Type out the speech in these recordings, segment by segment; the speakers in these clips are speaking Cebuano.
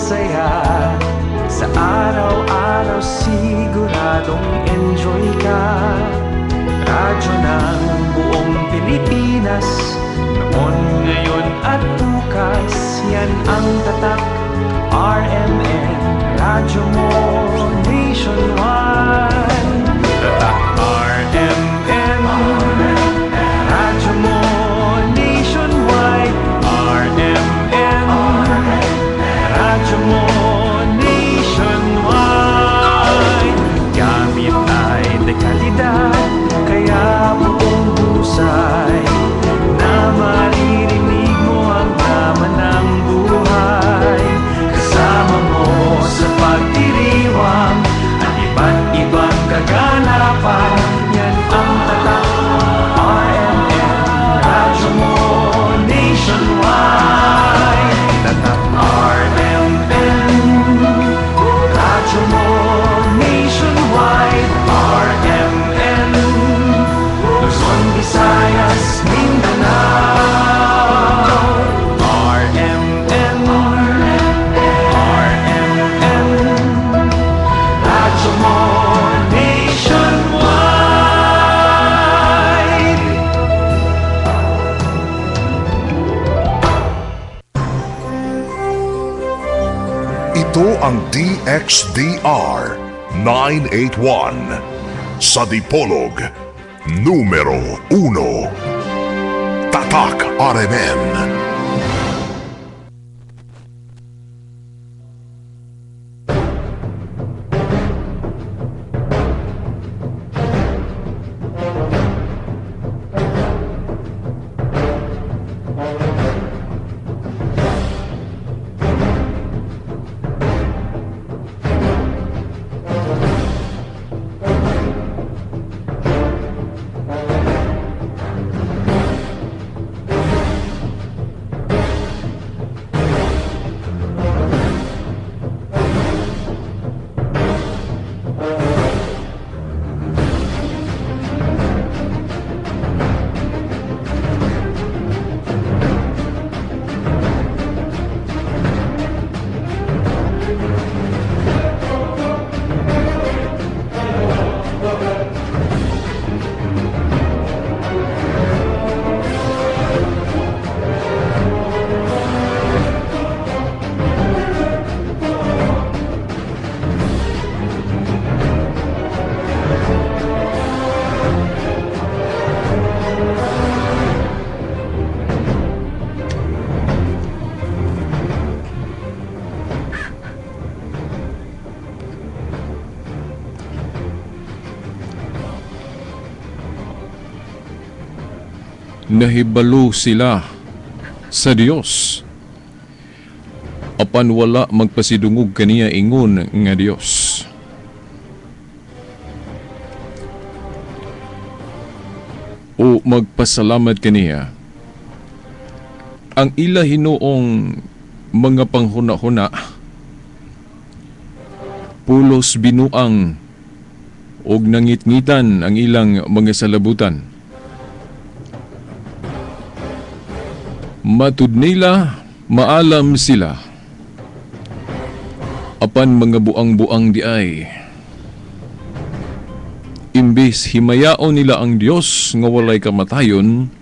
masaya. Sa araw-araw siguradong enjoy ka. Radyo ng buong Pilipinas, noon, ngayon at bukas. Yan ang tatak RMN. Radyo mo nationwide. Tatak RMN. Radyo mo nationwide. RMN. Radyo mo nationwide. Gamit ay dekalidad, kaya buong husay na maririnig mo ang drama ng buhay. Kasama mo sa pagdiriwang at iba't ibang kaganapan. Yan ang tatak RMN. Radyo mo nationwide. Tatak RMN. Radyo mo nationwide. RMN. Luzon, Visayas, Mindanao. RMN. RMN. Radyo mo nationwide. Ito ang DXDR 981 sa Dipolog, numero 1. Tatak RMN. Nahibalo sila sa Dios, apan wala magpasidungog kaniya ingon nga Dios o magpasalamat kaniya. Ang ila hinuong mga panghuna-huna pulos binuang og nangitngitan ang ilang mga salabutan. Matud nila, maalam sila, apan mga buang-buang di ay. Imbes himayaon nila ang Dios nga walay kamatayon,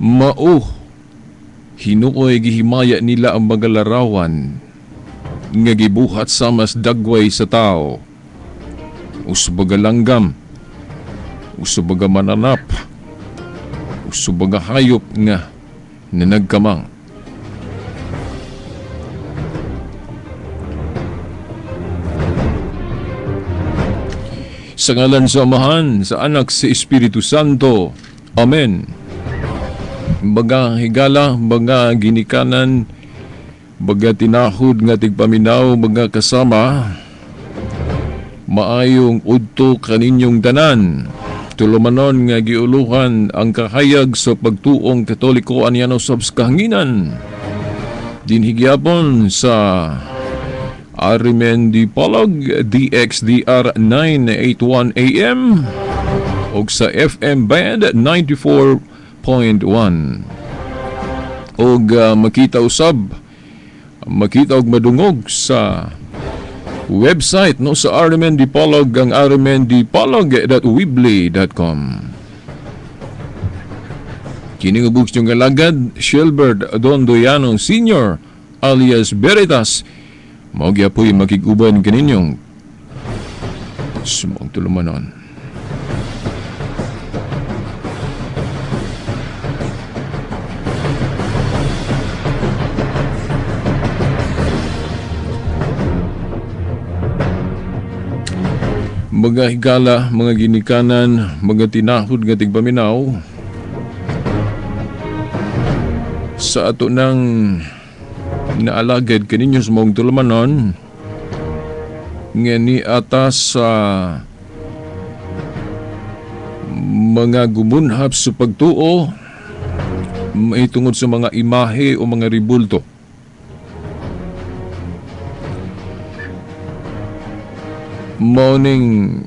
mao hinuoy gihimaya nila ang mga larawan nga gibuhat sa mas dagway sa tao. Usbaga langgam, usbaga mananap, usbaga hayop nga nanagkamang. Sa ngalan sa Amahan, sa Anak, sa Espiritu Santo. Amen. Mga higala, mga ginikanan, mga tinahod nga tigpaminaw, mga kasama, maayong udto kaninyong tanan. Tulumanon nga giuluhan ang kahayag sa pagtuong Katoliko aniano sa kahanginan. Dinhigyapon sa RMN Dipolog DXDR 981 AM ug sa FM band 94.1. Og makita usab Makita og madungog sa website, no, sa RMN Dipolog, ang rmndipolog.weebly.com. Kini nga ubos niyong alagad, Shilbert Dondoyano Sr. alias Veritas, mao gyapoy makig-uban kaninyong sa maong tulumanon. Mga higala, mga ginikanan, mga tinahod nga tigpaminaw, sa ato nang naalagad kaninyo sa maong tulumanon nga ni atas sa mga gumunhap sa pagtuo mahitungod sa mga imahe o mga ribulto. Mao ning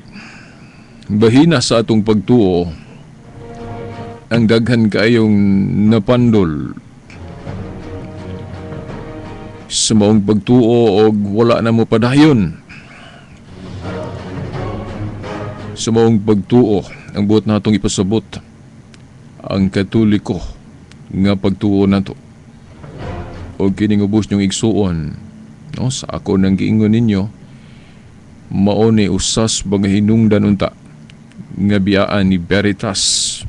bahina sa atong pagtuo ang daghan kaayong napandol sa maong pagtuo og wala na mo padayon sa maong pagtuo. Ang buot natong ipasabot, ang Katoliko nga pagtuo nato og kining ubos niyong igsuon, no, sa ako nang giingon ninyo, mao ni usas mga hinungdan unta nga biyaan ni Veritas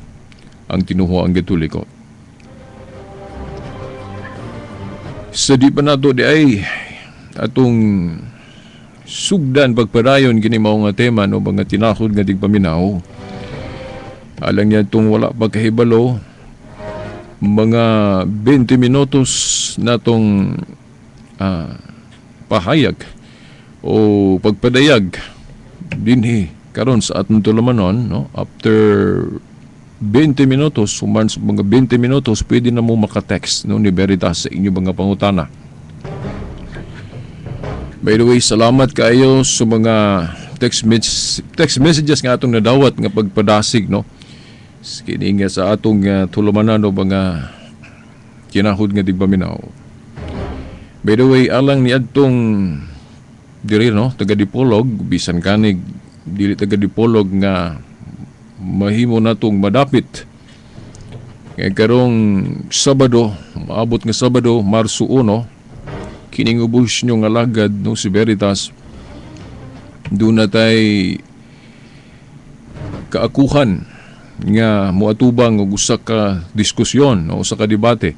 ang tinuhuang Katoliko. Sa di pa nato di ay atong sugdan pagpadayon kini mao nga tema, no, mga tinahod nga tigpaminaw, alang niya itong wala pa kahibalo, mga 20 minutos natong pahayag o pagpadayag dinhi karon sa atong tulumanon, no? After 20 minutos, human sa mga 20 minutos, pwede na mo maka-text, no, ni Veritas sa inyong mga pangutana. By the way, salamat kayo sa mga text messages nga atong nadawat nga pagpadasig, no, kini nga sa atong tulumanan o mga kinahod nga tigpaminaw. By the way, alang ni adtong diri, no, taga Dipolog, bisan kanig dili taga Dipolog nga mahimo natong madapit. Kaya karong Sabado, maabot nga Sabado, Marso 1, kining ubos nyo nga alagad, no, si Veritas, doon na tay kaakuhan nga muatubang og usa ka diskusyon, no, usa ka debate,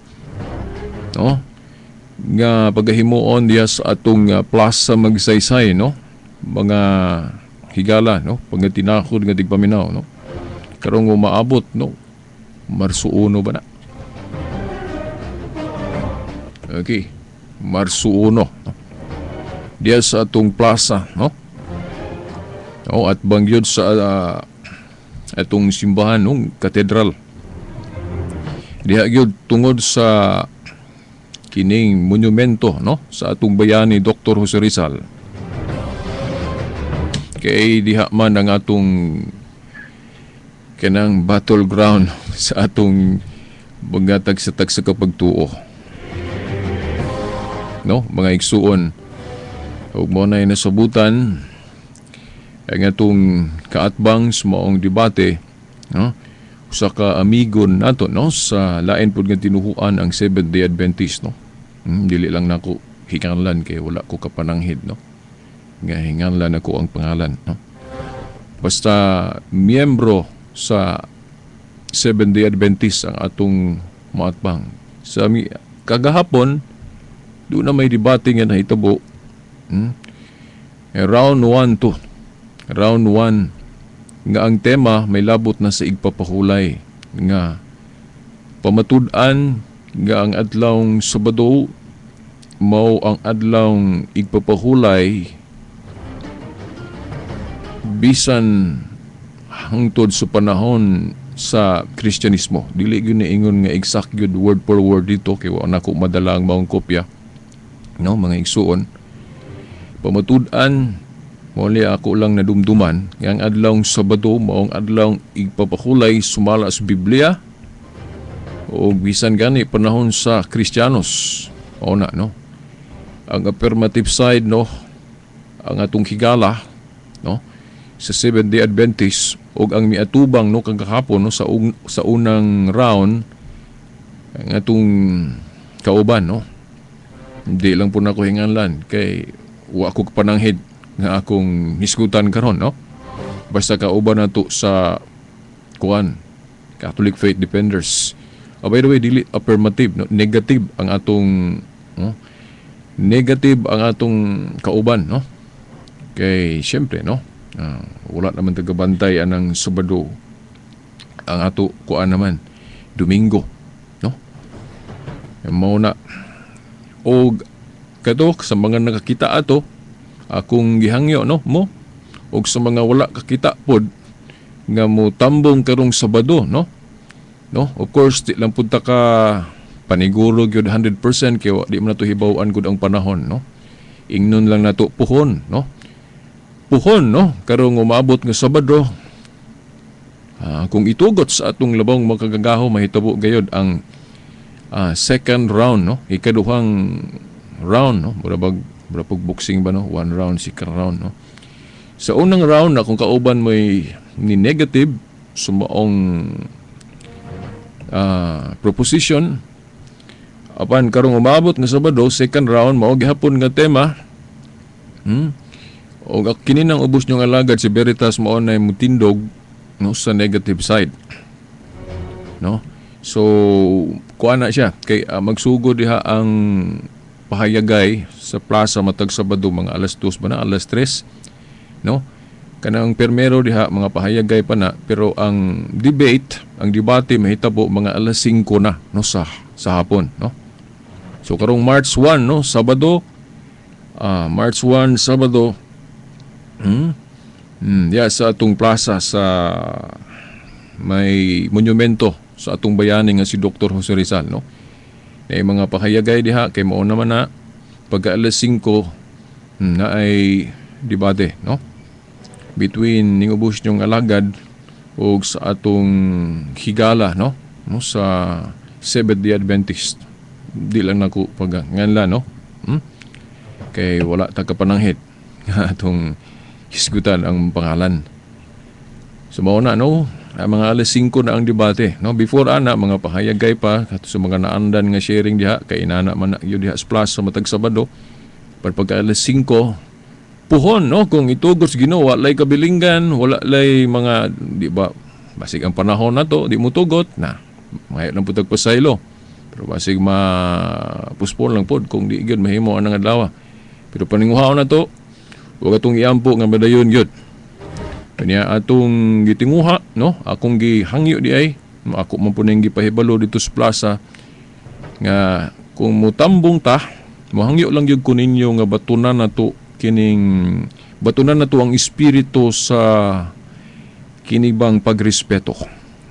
no, nga pagahimuon diya sa atong Plaza Magsaysay, no, mga higala, no, pagtinahod nga tigpaminaw, no, karong umaabot, no, Marso 1 ba na? Okay, Marso 1, no? Diya sa atong plaza, no? O, at bangyod sa atong simbahan, no, katedral. Diha gyud tungod sa kining monumento, no, sa atong bayani Dr. Jose Rizal. Kay diha man ang atong kanang battleground sa atong mga tagsa-tagsa kapagtuo. No, mga igsuon, ug mo na nasabutan ang atong kaatbang sa maong debate, no, usa ka amigo nato, no, sa lain pud nga tinuhuan, ang Seventh Day Adventist, no. Dili lang nako hinganlan kay wala ko kapananghid, no, nga hinganlan ako ang pangalan, no. Basta miyembro sa Seventh Day Adventist ang atong maatbang sa kagahapon. Doon na may debate nga nahitabo. Round 1 to round 1 nga ang tema may labot na sa igpapahulay nga pamatud-an nga ang adlawng Sabado mao ang adlawng igpapahulay bisan hangtod sa panahon sa Kristyanismo. Dili gyud ni ingon nga exact gyud word for word dito kay wa nako madala ang maong kopya. No, mga igsuon. Pamatud-an mo ni ako lang nadumduman nga ang adlawng Sabado mao ang adlawng igpapahulay sumala sa Biblia o bisan gani panahon sa Kristiyanos. O na, no? Ang affirmative side, no, ang atong higala, no, sa Seventh Day Adventist ug ang miatubang, no, kagahapon, no, sa unang round, ang atong kauban, no. Hindi lang po nako hinganlan kay wa ko pananghid nga akong hisgutan karon, no. Basta kauban nato sa kuan, Catholic Faith Defenders. Oh, by the way, dili affirmative, no, negative ang atong, no, negative ang atong kauban, no, kay syempre, no, wala naman tagabantay anang Sabado. Ang ato kuan naman Domingo, no. Mao na. Og kato sa mga nakakita ato, akong gihangyo, no, mo og sa mga wala kakita pod nga mo tambong karong Sabado, no. Of course, di lang pud ta ka paniguro gyud 100% kay di man nato hibaw-an gud ang panahon, no. Ingnon lang nato, puhon, no, puhon, no, karong umabot nga Sabado. Kung itugot sa atong Labong Makagagahom, mahitabo gayod ang second round, no, ikaduhang round, no. Mura pag boxing ba, no, one round, second round, no. Sa unang round na kung kauban mo'y ni negative sumaong proposition, apan karong umabot nga Sabado, second round, mao gihapon nga tema. Og kini nang ubos niyong alagad si Veritas, mao na mutindog, no, sa negative side, no. So kuan na siya kay magsugod diha ang pahayagay sa plaza matag Sabado, mga alas 2 ba na, alas 3, no. Kanang permero diha mga pahayagay pa na, pero ang debate, ang debate mahitabo mga alas 5 na, no, sa hapon, no. So karong March 1, no, Sabado, March 1, Sabado, yeah, sa atong plaza sa may monumento sa atong bayani nga si Dr. Jose Rizal, no. Na mga pahayagay diha kay mao naman na pagka alas 5 na ay debate, no, between ning ubos nyong alagad ug sa atong higala, no, sa Seventh Day Adventist. Di lang nako pag nganla, no, Kay wala ta kapananghid nga atong hisgutan ang pangalan. So mao na, no, ang mga alas 5 na ang debate, no. Before ana, mga pahayagay pa kato sa mga naandan nga sharing diha kay inana man na gyud diha sa plaza matag Sabado. Pero pagka alas 5 puhon, no, kung itugot sa Ginoo, walay kabilinggan, wala lay mga, di ba, basig ang panahon na to di mo tugot na, mayo lang pud pasaylo, pero basig ma postpone lang pod kung di gyud mahimo anang adlaw. Pero paninguhaon na to ug atong iampo nga madayon gyud. Kanya atong gitinguha, no, akong gihangyo di ay ako man po ning gipahibalo dito sa plaza nga kung mutambong ta, mohangyo lang gyud ko ninyo nga batunan nato kining, batunan nato ang espiritu sa kini bang pagrespeto.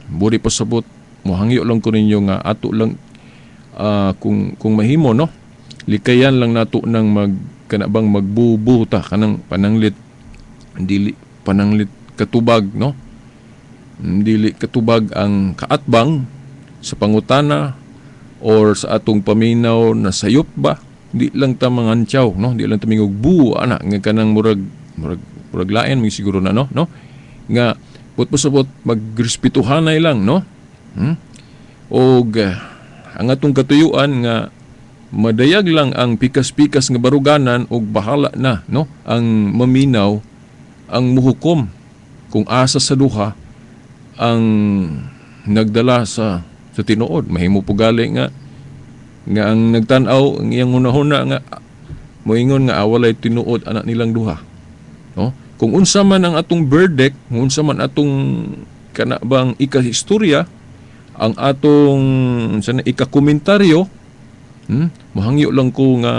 Buri pasabot, mohangyo lang ko ninyo nga ato lang kung mahimo, no, likayan lang nato nang mag kana bang magbubuta kanang pananglit, dili pananglit katubag, no, dili katubag ang kaatbang sa pangutana or sa atong paminaw na sayop ba. Di lang ta mangantyaw, no, di lang ta mingog bu ana nga kanang murag lain may siguro na, no, nga put pasabot magrespetuhanay lang, no. Og ang atong katuyuan nga madayag lang ang pikas-pikas nga baruganan og bahala na, no, ang maminaw ang muhukom kung asa sa duha ang nagdala sa tinuod. Mahimo po gali nga nga ang nagtan-aw ang iyang hunahuna nga moingon nga walay tinuod anak nilang duha, no. Kung unsa man ang atong verdict, kung unsa man atong kana bang ikahistorya, ang atong sana ikakomentaryo, mohangyo lang ko nga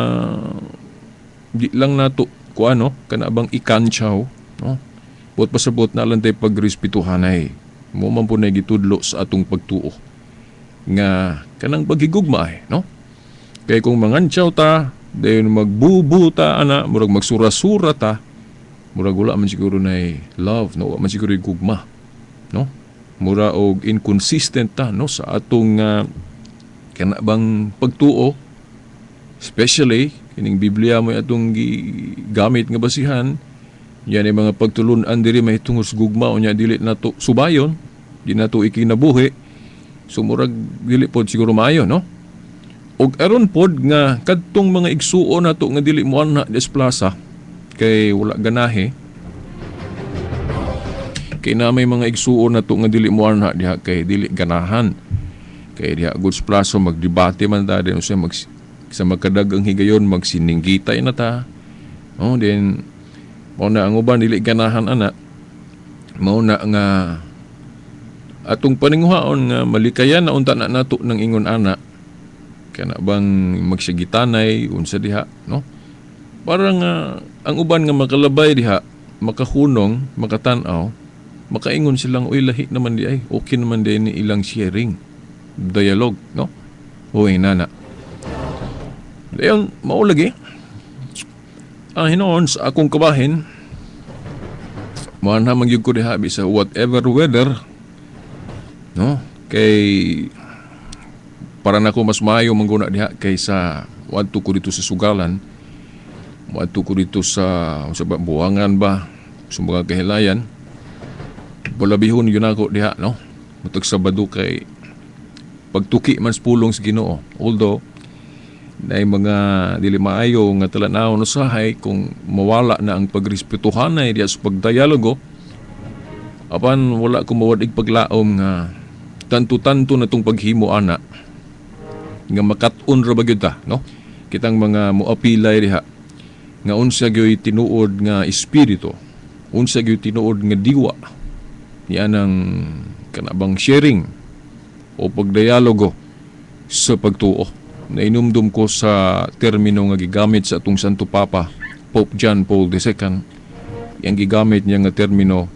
di lang nato ko ano kana bang ikantsaw, no. Buot pasabot na lang tayo pagrespetuhanay mo man po na gitudlo sa atong pagtuo nga kanang paghigugma ay, no. Kay kung mangantsaw ta, dayon magbubu ta ana, murag magsura-sura ta, murag wala man siguro na love, no, wala man siguro gugma, no. Mura og inconsistent ta, no, sa atong kana bang pagtuo. Especially kining Biblia mo atong gigamit nga basihan. Yan ay mga pagtulunan diri mahitungod sa gugma, unya dili nato subayon, di nato ikinabuhi. So murag dili pod siguro maayo, no? Og aron pod nga kadtong mga igsuon nato nga dili mo anha des plaza kay wala ganahe, kay na may mga igsuon nato nga dili mo anha diha kay dili ganahan. Kay diha God's Plaza magdebate man ta din usa mag sa magkadagang higayon magsininggitay na ta. Oh, then mao na ang uban dili ganahan ana. Mao na nga atong paninguhaon nga malikayan na unta na nato ng ingon ana, kana bang magsigitanay unsa diha, no, para nga ang uban nga makalabay diha, makahunong, makatan-aw, makaingon silang, "Uy, lahi naman di ay, okay naman di ni ilang sharing, dialogue," no? Uy, nana. Dayon, mao lagi ang hinoon sa akong kabahin, moanha man gyud ko diha sa whatever weather, no, kay para nako mas maayo mangguna diha kaysa wadto ko dito sa sugalan, wadto ko dito sa ba, buwangan ba, sa mga kahilayan. Balabihon yun ako diha, no, matag Sabado kay pagtuki man sa pulong sa Ginoo. Although na mga dili maayo nga talan-awon usahay kung mawala na ang pagrespetuhanay diha sa pagdialogo, apan wala ko mawad-ig paglaom nga tanto-tanto na tong paghimo ana nga makat-on ra ba gyud ta, no, kitang mga moapilay diha nga unsa gyoy tinuod nga espiritu, unsa gyoy tinuod nga diwa niya ang kanabang sharing o pagdialogo sa pagtuo. Nainumdum ko sa termino nga gigamit sa atong Santo Papa, Pope John Paul II. Yang gigamit niya nga termino,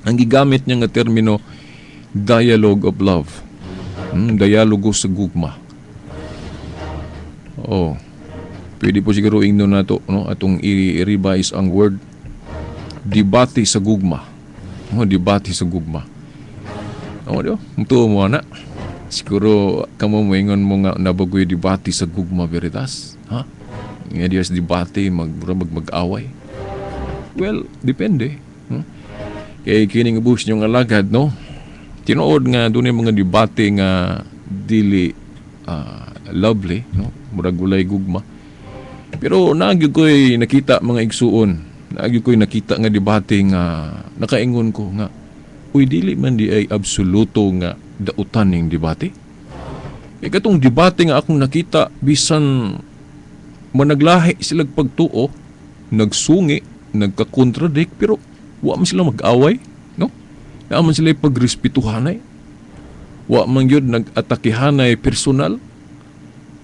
ang gigamit niya nga termino, dialogue of love. Dialogo sa gugma. Oh. Pwede po siguro ingnon nato, no, atong i-revise ang word, debate sa gugma. Oh, debate sa gugma. Oh, di ba? Mutuo mo na. Siguro kamo moingon mo nga nabagoy debate sa gugma veritas. Ha? Nga diyos debate mag mag mag-away. Well, depende. Kay kining ubos niyong alagad, no? Tinuod nga dunay mga debate nga dili lovely, no? Murag walay gugma. Pero nagyud ko'y nakita, mga igsuon. Nagyud ko'y nakita nga debate nga nakaingon ko nga, uy, dili man di ay absoluto nga dautan ning debate. E katong debate nga akong nakita, bisan managlahi sila pagtuo, nagsungi, nagka-contradict, pero wa man sila mag-away, no? Naa man sila pagrespetuhanay. Wa man gyud nag-atakihanay personal.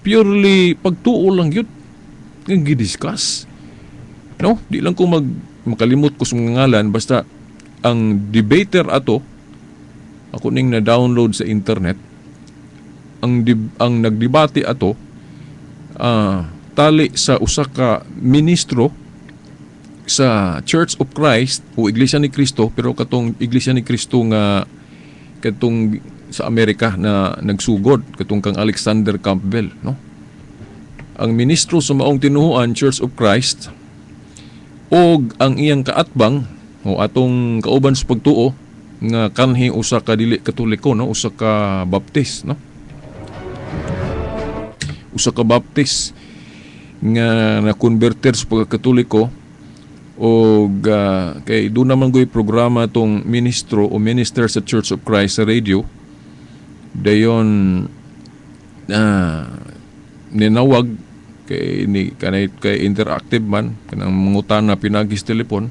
Purely pagtuo lang gyud nga gidiscuss. No, di lang ko makalimot ko sa mga ngalan, basta ang debater ato ako ning na-download sa internet, ang nagdebate ato tali sa usa ka ministro sa Church of Christ o Iglesia ni Cristo, pero katong Iglesia ni Cristo nga katong sa Amerika na nagsugod katong kang Alexander Campbell, no? Ang ministro sa maong tinuhuan, Church of Christ, og ang iyang kaatbang o atong kauban sa pagtuo nga kanhi usa ka dili Katoliko, no, usa ka Baptist, no, usa ka Baptist nga na-converter sa pagkakatoliko. Og kay doon naman goy programa tong ministro o minister sa Church of Christ sa radio. Dayon ninawag kay ni kanay kay interactive man kanang mangutana pinagi sa telepon.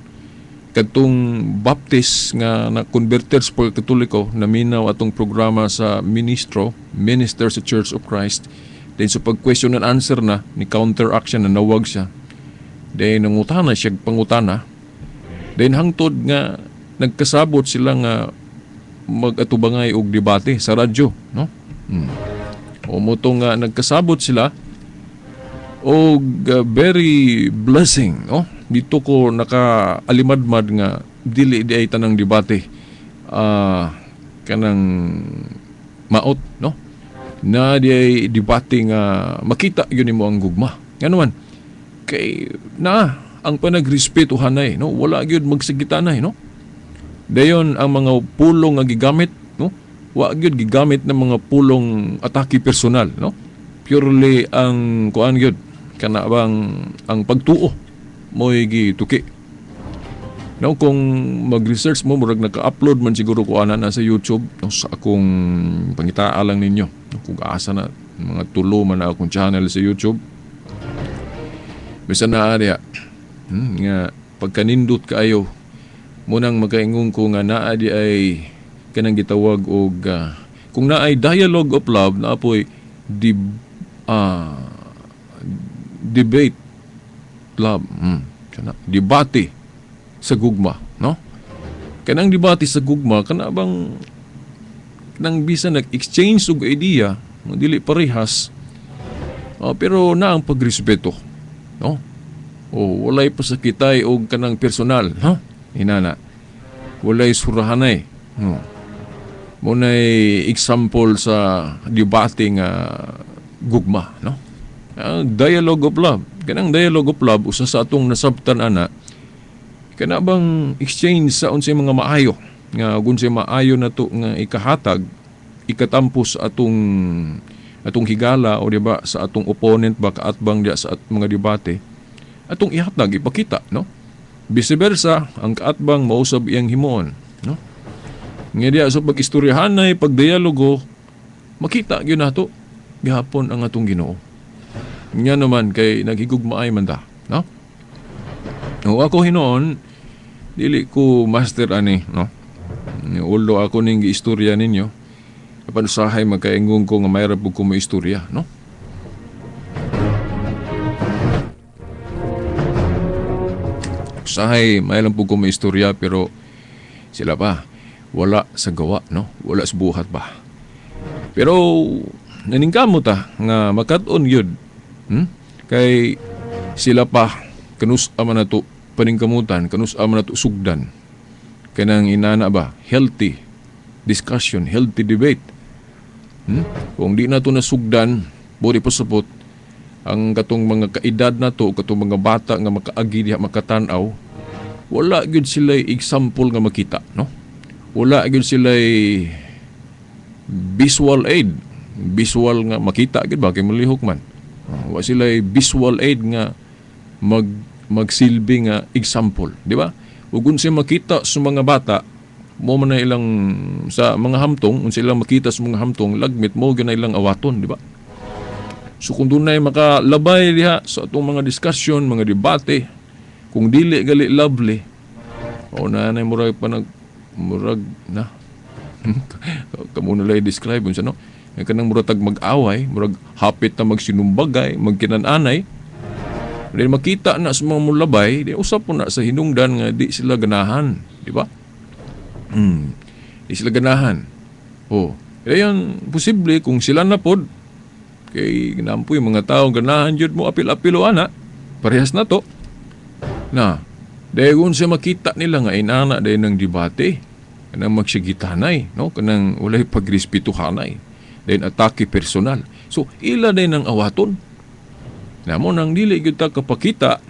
Kadtong Baptist nga na converter sa pagkatoliko, naminaw atong programa sa ministro, minister sa Church of Christ. Then sa pag question and answer na ni counteraction na nawag siya. Then nangutana siya pangutana. Then hangtod nga nagkasabot sila nga mag-atubangay og debate sa radyo, no? O moto nga nagkasabot sila og very blessing, no? Dito ko nakaalimadmad nga dili di ay tanang debate kanang Maot, no? Na di ay debate nga makita gyud nimo ang gugma. Ngano man kay na ang panagrespeto hanay, no? Wala gyud magsigitanay, no? Dayon ang mga pulong nga gigamit, no? Wa gyud gigamit ng mga pulong atake personal, no? Purely ang kuan gyud kana bang ang pagtuo mo'y gituki. No, kung mag-research mo, murag naka-upload man siguro ko ana na sa YouTube, no, sa akong pangitaa lang ninyo. No, kung asa na mga tulo man na akong channel sa YouTube. Bisan na diha nga pagkanindot kaayo munang makaingon ko nga naa di ay kanang gitawag og kung naay dialogue of love, naa poy di debate love, kana debate sa gugma, no? Kanang debate sa gugma, kana bang nang bisan nag-exchange og idea dili parehas, pero na ang pagrespeto, no? O walay pasakitay og kanang personal, ha? Inana, walay surahanay, no? Mo nay example sa debate nga gugma, no? Ang dialogue of love, kanang dialogue of love, usa sa atong nasabtan ana, kana bang exchange sa unsay mga maayo nga kung unsay maayo na to nga ikahatag, ikatampos sa atong atong higala o di ba sa atong opponent ba, kaatbang diya sa mga debate, atong ihatag, ipakita, no? Vice versa, ang kaatbang mausab iyang himuon, no? Nga diya sa pag-istoryahanay, pagdialogo, makita gyud nato gihapon ang atong Ginoo. Nga naman kay naghigugmaay man ta, no? O ako hinuon, dili ko master ani, no? Ulo ako ning giistorya ninyo. Apan usahay magkaingon ko nga mayra pud ko maistorya, no? Usahay may lang pud ko maistorya, pero sila pa wala sa gawa, no? Wala sa buhat ba. Pero naningkamot ta nga makat-on gyud. Kay sila pa kanus man nato paningkamutan, kanus man nato sugdan. Kanang inana ba, healthy discussion, healthy debate. Kung di nato nasugdan, bori pasabot ang katong mga kaedad nato, katong mga bata nga makaagi diha makatan-aw, wala gyud sila example nga makita, no? Wala gyud sila visual aid, visual nga makita gyud ba kay malihok man. Wa sila visual aid nga magsilbi nga example, di ba? Ug unsa makita sa mga bata, mo man na ilang sa mga hamtong, unsa ilang makita sa mga hamtong, lagmit mo gyud na ilang awaton, di ba? So kung dunay makalabay diha sa atong mga discussion, mga debate, kung dili gali lovely, o na nay murag panag murag na kamo na lang i-describe unsa, no? Kanang murag tag mag-away, murag hapit na magsinumbagay, magkinananay. Dahil makita na sa mga mulabay, di usap po na sa hinungdan nga di sila ganahan, di ba? Di sila ganahan. Oh, kaya posible kung sila na pod, kay ginampo yung mga tao ganahan jud mo apil-apil o ana, parehas na to. Na, dahil kung siya makita nila nga inana dahil ng debate, kanang magsigitanay, no? Kanang walay pagrespetuhanay, dahil atake personal. So, ila din ang awaton. Na mo nang dili gyud ta kapakita,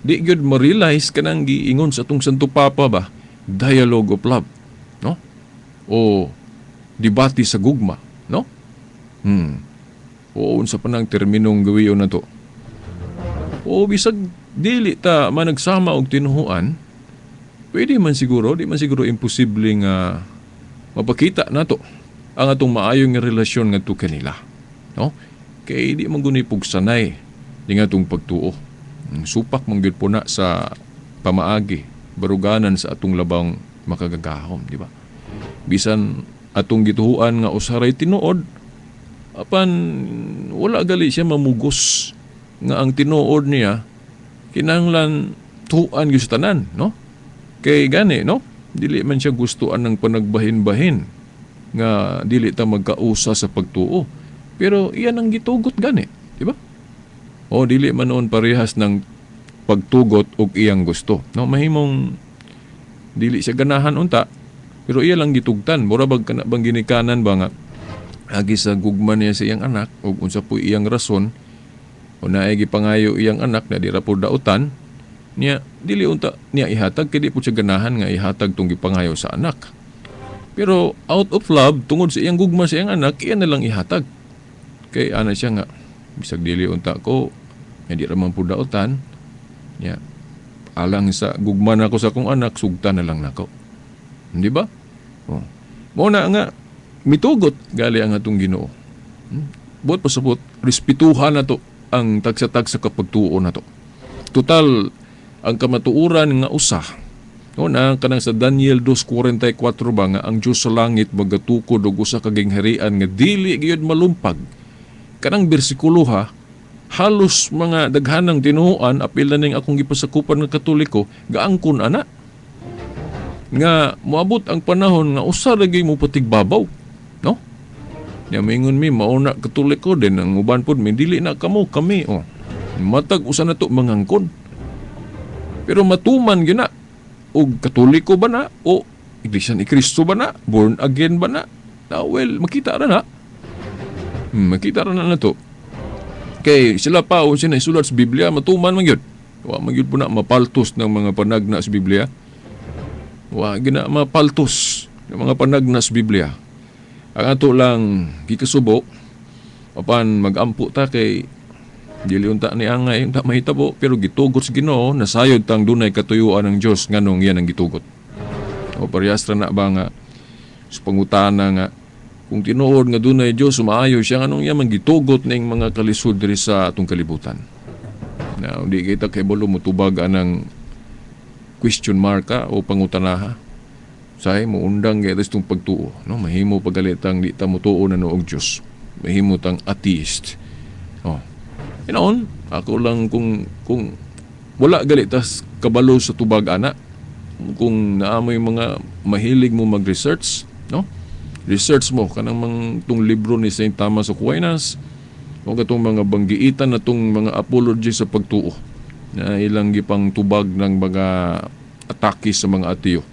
di gyud ma-realize kanang giingon sa atong Santo Papa ba, dialogue of love, no? O debate sa gugma, no? O unsa pa nang terminong gawion na to. O bisag dili ta managsama og tinuhuan, pwede man siguro, di man siguro imposible nga mapakita nato ang atong maayong nga relasyon ngadto kanila, no? Kay di man guni pugsanay di nga atong pagtuo. Supak man gyud po na sa pamaagi, baruganan sa atong labang makagagahom, di ba? Bisan atong gituhuan nga usaray tinuod, apan wala gali siya mamugos nga ang tinuod niya kinahanglan tuan gyud sa tanan, no? Kay gani, no? Dili man siya gustuan ng panagbahin-bahin nga dili ta magkausa sa pagtuo. Pero iyan ang gitugot gani, di ba? O dili man noon parehas ng pagtugot og iyang gusto, no? Mahimong dili siya ganahan unta, pero iya lang gitugtan. Mura bag kana bang ginikanan ba nga Agi sa gugma niya sa iyang anak ug unsa po iyang rason o naay gipangayo iyang anak na di ra po dautan niya, dili unta niya ihatag kay di po siya ganahan nga ihatag tong gipangayo sa anak. Pero out of love, tungod sa iyang gugma sa iyang anak, iya na lang ihatag. Kay ana siya nga bisag dili unta ko nga di ra man po dautan niya, alang sa gugma nako sa akong anak, sugtan na lang nako. Di ba? Oh. Mao na nga mitugot gali ang atong Ginoo. Buot pasabot, respetuhan nato ang tagsa-tagsa kapagtuo nato. Total ang kamatuoran nga usa. No, na kanang sa Daniel 2:44 ba nga ang Dios sa langit magatukod og usa ka gingharian nga dili gyud malumpag. Kanang bersikulo ha, halos mga daghanang tinuoan apil na ning akong gipasakupan nga Katoliko gaangkon ana nga moabot ang panahon nga usa ra gyud mo patigbabaw, no? Nya mingon mi mauna Katoliko din ang uban pod mi dili na kamo kami, oh. Matag usa na to mangangkon. Pero matuman gyud na og Katoliko ba na o Iglesia ni Cristo ba na, born again ba na? Na well, makita ra na. Makita ra na nato. Kay sila pa o sila isulat sa Biblia, matuman man gyud. Wa man gyud po na mapaltos ng mga panagna sa Biblia. Wa gyud na mapaltos ng mga panagna sa Biblia. Ang ato lang gikasubo apan magampo ta kay dili unta ni angay unta mahitabo, pero gitugot sa Ginoo nasayod tang dunay katuyuan ng Dios nganong yan ang gitugot. O parehas ra na ba nga sa pangutana nga kung tinuod nga dunay Dios maayo siya, nganong iya man gitugot ning mga kalisod diri sa atong kalibutan? Na hindi kita kahibalo motubag anang question mark ka o pangutanaha. Say moundang kay itong pagtuo, no? Mahimo pagalitang di ta motuo na noog Dios. Mahimo tang atheist. Oh. Hinoon, ako lang kung wala gali tas kabalo sa tubag ana, kung naamoy mga mahilig mo mag-research, no? Research mo kanang mang tong libro ni Saint Thomas Aquinas o katong mga banggiitan na tong mga apology sa pagtuo na ilang gipang tubag ng mga atake sa mga ateo.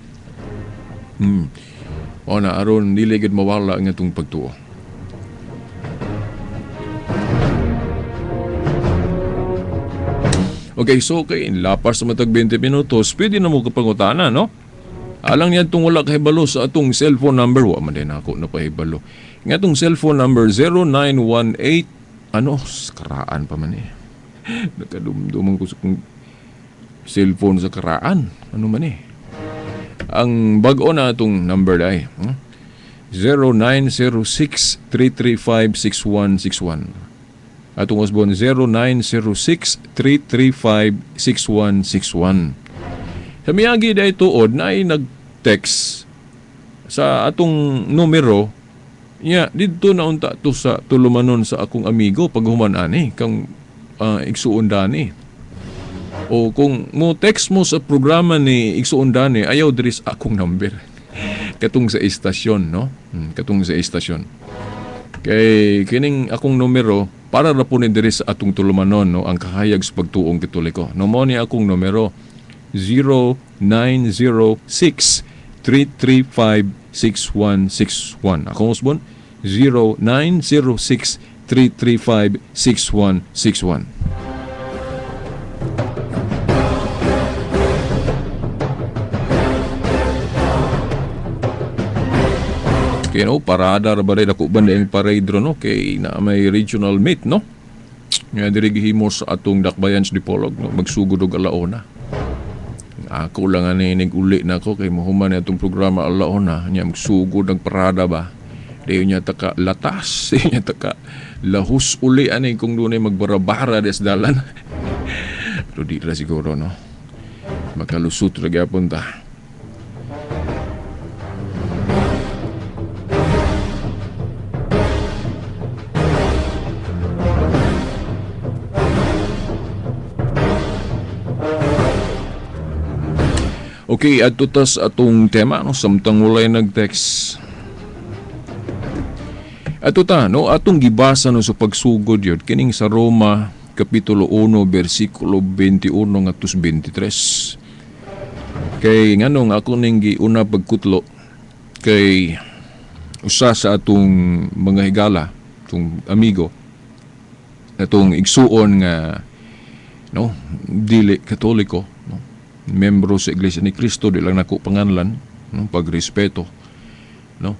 O na aron dili gid mawala ang atong pagtuo. Okay, so kay lapas sa matag 20 minutos, pwede na mo kapangutana, no? Alang niya itong wala kahibalo sa atong cellphone number, wa man din ako napahibalo. Nga itong cellphone number 0918, ano, karaan pa man eh. Nakadumduman ko sa kong cellphone sa karaan. Ano man eh. Ang bag-o na itong number ay, 0906-335-6161. Atong usbon 0906-335-6161. Sa miyagi dahil tuod na ay nag-text sa atong numero niya didto na unta to sa tulumanon sa akong amigo paghuman ani kang igsuon dani. O kung mo text mo sa programa ni igsuon dani, ayaw diri sa akong number. Katong sa istasyon, no? Katong sa istasyon. Kay kining akong numero para ra po ni diri sa atong tulumanon, no, ang kahayag sa pagtuong Katoliko. No, mo ni akong numero 0906-335-6161. Akong usbon 0906-335-6161. Kaya no, parada ra ba rin ako ba na yung parade ro, no? Kay na may regional meet, no? Nga diri gihimo sa atong Dakbayan sa Dipolog, no? Magsugod og alauna. Ako lang ani nag-uli na ako kay mahuman na itong programa alauna. Nya magsugod ang parada ba? Dayon niya taka latas, dayon niya taka lahus uli ani kung dunay magbarabara des dalan. Pero di ra siguro, no? Makalusot ra gyapon ta. Okay, adto tas atong tema, no, samtang walay nag-text. Adto ta, no, atong gibasa, no, sa pagsugod yun, kining sa Roma kapitulo 1 bersikulo 21 ngadto sa 23. Kay nganong ako ning giuna pagkutlo kay Usa sa atong mga higala, atong amigo, atong igsuon nga, no, dili Katoliko, no, membro sa Iglesia ni Cristo, di lang nako panganlan, no, pagrespeto, no.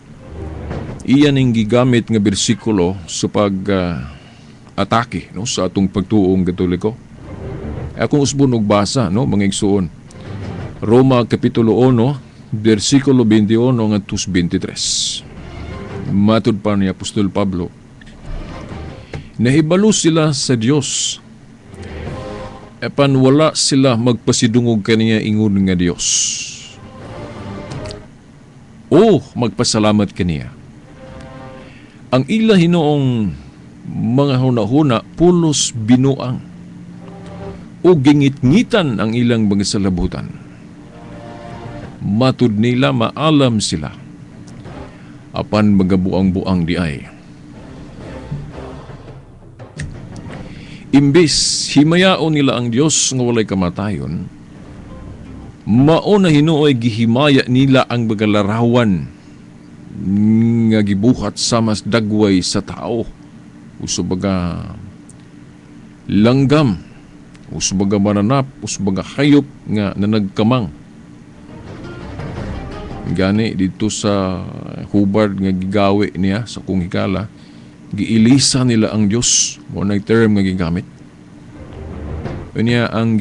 Iyan ang gigamit nga bersikulo sa pag atake, no, sa atong pagtuong Katoliko. Akong usbon og basa, no, mga igsuon. Roma kapitulo 1, bersikulo 21 ngadto 23. Matud pa ni Apostol Pablo, nahibalo sila sa Dios, apan wala sila magpasidungog kaniya ingon nga Dios o magpasalamat kaniya. Ang ila hinuong mga hunahuna pulos binuang o gingit-ngitan ang ilang mga salabutan. Matud nila maalam sila, apan magabuang-buang di ay. Imbes himayaon nila ang Dios nga walay kamatayon, mao na hinuoy gihimaya nila ang mga larawan nga gibuhat sa mas dagway sa tao, uso baga langgam, uso baga mananap, uso baga hayop nga nanagkamang. Gani dito sa hubad nga gigawi niya sa kong higala, giilisa nila ang Dios, mo na term nga gigamit. Unya ang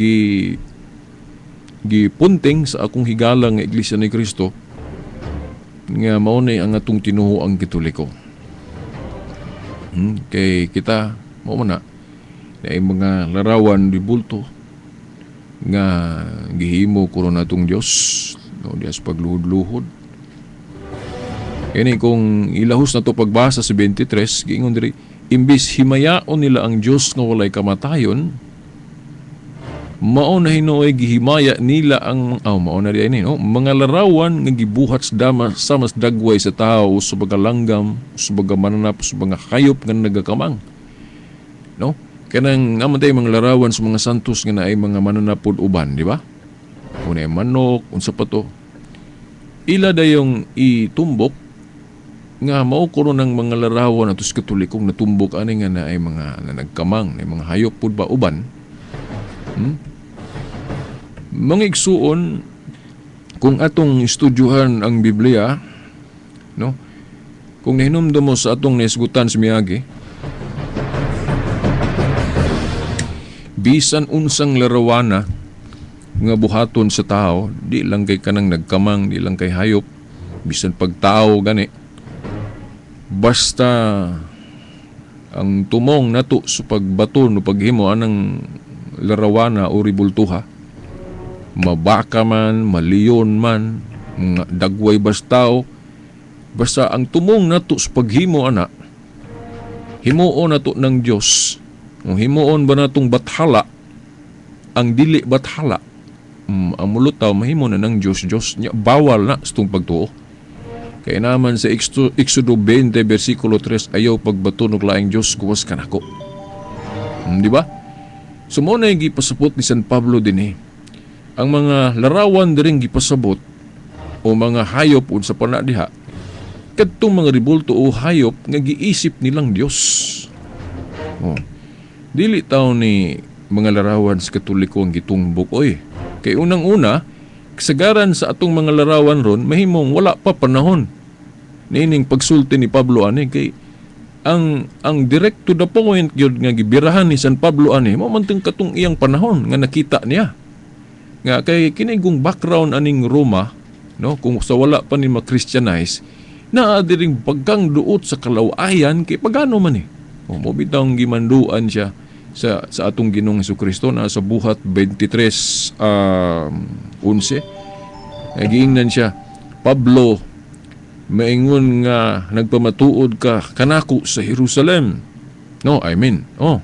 gipunting sa akong higala nga Iglesia ni Cristo nga mao ni ang atong tinuo ang Katoliko. Kay kita mao man na ay mga larawan di bulto nga gihimo kuno natong Dios, no, diya sa pagluhod-luhod. Kini kung ilahos na to pagbasa sa 23, giingon diri, imbis himayaon nila ang Dios nga walay kamatayon, mao na hinuoy gihimaya nila ang oh, mao na di ini, no, mga larawan nga gibuhat sa dama sa mas dagway sa tao, sa mga langgam, sa mga mananap, sa mga hayop nga nagakamang, no. Kanang naman tayo mga larawan sa mga santos nga naay mga mananapod uban, di ba? Kung naay manok, unsa pa to, ila dayong itumbok nga mao kuno ng mga larawan ato sa Katolikong natumbok ani nga naay mga nanagkamang, naay mga hayop pud ba uban. Mga igsuon, kung atong estudyuhan ang Biblia, no, kung nahinumdum mo sa atong naisgutan sa miagi, bisan unsang larawana nga buhaton sa tao, di lang kay kanang nagkamang, di lang kay hayop, bisan pagtao gani, basta ang tumong nato sa pagbaton o paghimo anang larawana o ribultuha, mabaka man, maliyon man, mga dagway bastao, basta ang tumong nato sa paghimo ana, himuon nato ng Dios. Kung himuon ba natong bathala, ang dili bathala, ang mulutaw mahimo na ng Dios Dios nya, bawal na sa itong pagtuo. Kaya naman sa Exodo 20 versikulo 3, ayaw pagbato og laing Dios gawas kanako. Di ba? So mo na yung gipasabot ni San Pablo dinhi. Ang mga larawan diring gipasabot o mga hayop unsa pa na diha, kadtong mga ribulto o hayop nga giisip nilang Dios. Oh. Dili taw ni mga larawan sa Katoliko ang gitumbok oy. Kay unang-una, kasagaran sa atong mga larawan ron mahimong wala pa panahon niining pagsulti ni Pablo ani, kay ang direct to the point gyud nga gibirahan ni San Pablo ani mao man tong katong iyang panahon nga nakita niya. Nga kay kini kung background aning Roma, no, kung sa wala pa ni ma-Christianize, naa diring bagang duot sa kalawayan kay pagano man eh. O, mo bitawng gimanduan siya sa atong Ginoong Hesukristo na sa Buhat 23, 11. Nagiingnan siya, Pablo, maingon nga nagpamatuod ka kanako sa Jerusalem. No, I mean, oh,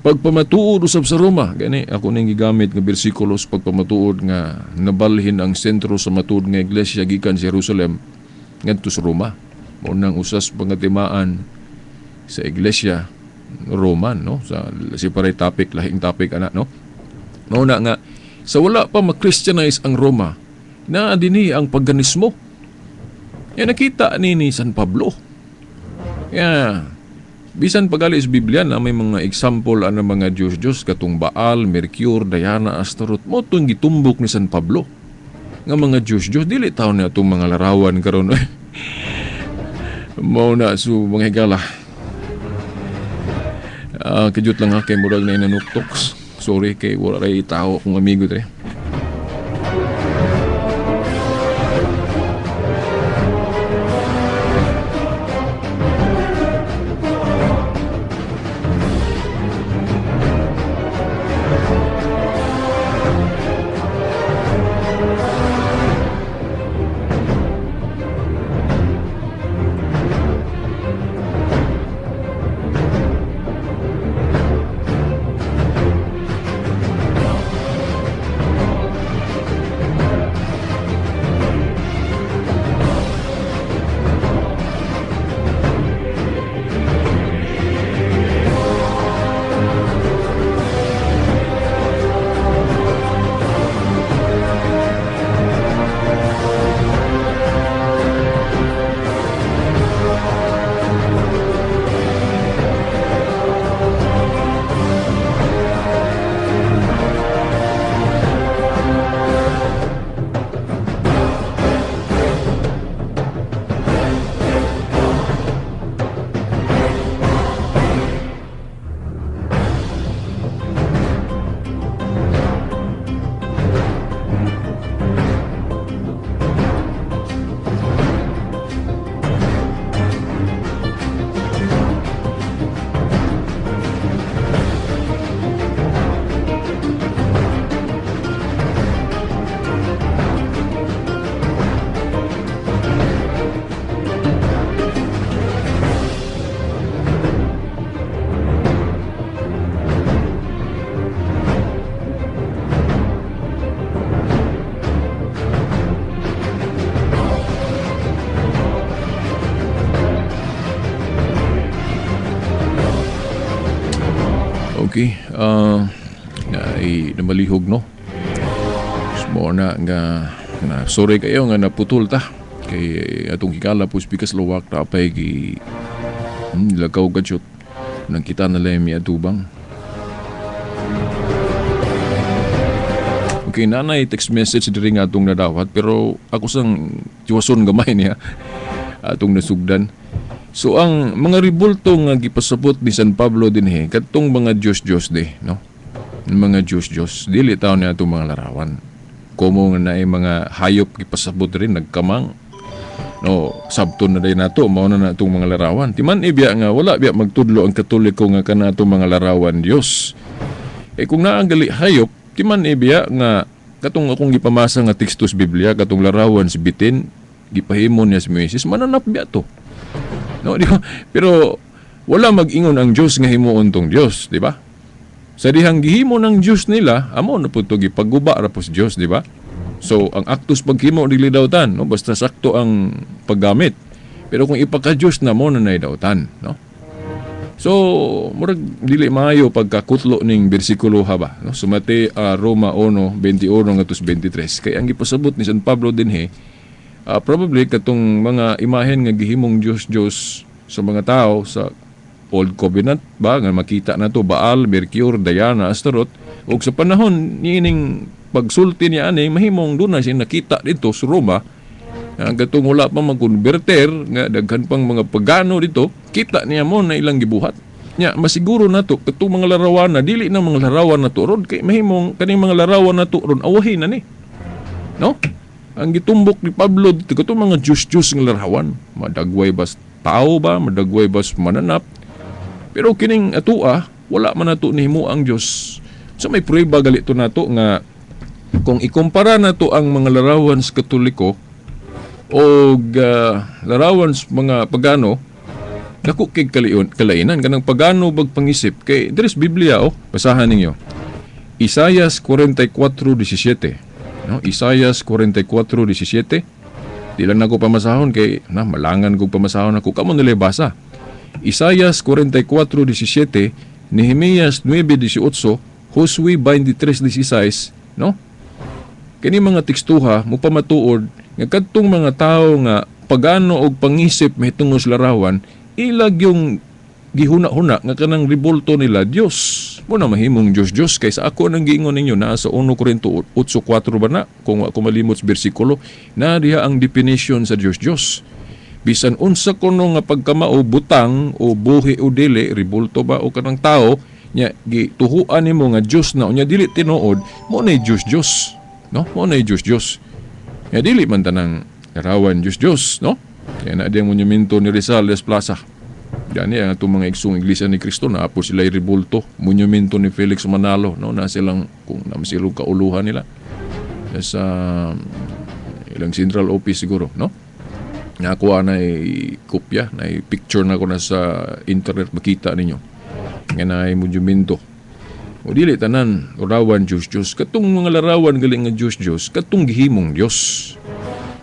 pagpamatuod usab sa Roma. Gani ako ning gigamit nga bersikulo sa pagpamatuod nga nabalhin ang sentro sa matuod nga iglesia gikan sa Jerusalem ngadto sa Roma. Mao nang usas pangatimaan sa iglesia Roman, no, sa separate topic, lahing topic ana, no. Mao na nga sa wala pa ma-Christianize ang Roma, naa dinhi ang paganismo. Ya nakita ni San Pablo. Ya bisan pagali sa Biblia na may mga example ano mga Diyos-Diyos katong Baal, Mercure, Diana, Astaroth, mo itong gitumbok ni San Pablo. Nga mga Diyos-Diyos, dili taon na itong mga larawan karon. Mao na so mga higala. Kajut lang ha kay murag na inanuktoks. Sorry kay wala ray tao akong amigo dre. Okay, ay namalihog no. Mo na nga na sorry kayo nga naputol ta kay atong higala po speakers lawak ta pay gi lagaw gadyot nang kita na lang mi atubang. Okay, nanay text message diri nga atong nadawat pero ako sang tiwason gamay niya atong nasugdan. So ang mga ribulto nga gipasabot ni San Pablo dinhi kadtong mga Dios-Dios di, no? Mga Dios-Dios dili taon niya atong mga larawan. Como nga naay mga hayop gipasabot rin nagkamang. No, sabton na day nato mao na atong mga larawan. Timan ibiya nga wala biya magtudlo ang Katoliko nga kana atong mga larawan Dios. Eh kung naa gali hayop, timan ibiya nga katong akong gipamasa nga teksto sa Biblia katong larawan si bitin gipahimo niya si Moises, mananap biya to. No, di ba? Pero wala mag-ingon ang Dios nga himuon tong Dios, di ba? Sa dihang gihimo ng Dios nila, amo na pud to gipagguba ra po sa Dios, di ba? So ang aktos paghimo dili dautan, no? Basta sakto ang paggamit. Pero kung ipaka-Dios na mo na nay dautan, no? So murag dili maayo pagkakutlo ning bersikulo ha ba, no? Sumate Roma 1:21 ngadto 23. Kay ang gipasabot ni San Pablo dinhi, probably katong mga imahen nga gihimong Dios-Dios sa mga tao sa Old Covenant ba nga makita nato Baal, Mercure, Diana, Astaroth ug sa panahon niining pagsulti niya ani mahimong doon na siya nakita dito sa Roma ang katong wala pa magkonverter nga daghan pang mga pagano dito kita niya mo na ilang gibuhat nya masiguro nato katong mga larawan na dili na mga larawan nato ron kay mahimong kaning mga larawan nato ron awahin na ni, no? Ang gitumbok ni Pablo dito katong mga Diyos-Diyos nga larawan, madagway bas tao ba, madagway bas mananap, pero kining atua wala man nato nihimo ang Dios. So may prueba gali to nato nga kung ikumpara nato ang mga larawan sa Katoliko o larawan sa mga pagano, dako kay kalainan kanang pagano bag pangisip kay diri sa Biblia oh, basahan ninyo. Isayas 44:17. No, Isayas 44:17. Di lang nako pamasahon kay na malangan kog pamasahon ako kamo nila basa. Isayas 44:17, Nehemias 9:18, Josue 23:16, no? Kini mga tekstuha mo pamatuod nga kadtong mga tawo nga pagano og pangisip mahitungod sa larawan, ilag yung gihuna-huna nga kanang ribulto nila Dios mo na mahimong Dios Dios. Kay sa ako nang giingon ninyo naa sa 1 Corinto 8:4 ba na, kung ako malimot sa bersikulo na, diha ang definition sa Dios Dios, bisan unsa kuno nga pagkamao, butang o buhi o dili, ribulto ba o kanang tao nya, gituhuan nimo nga Dios na, unya dili tinuod, mo na Dios Dios, no? Mo na Dios Dios. Nya dili man tanang larawan Dios Dios, no? Kaya na diyang monumento ni Rizal des Plaza. Gani ang atong mga igsoong Iglesia ni Cristo na apo sila ribulto, monumento ni Felix Manalo, no? Na silang kung na sila kauluhan nila sa ilang central office siguro, no? Nakuha na kopya, na picture na ko na sa internet, makita ninyo. Nga na monumento. O dili tanan larawan Diyos Diyos. Katong mga larawan galing nga Diyos Diyos, katong gihimong Diyos.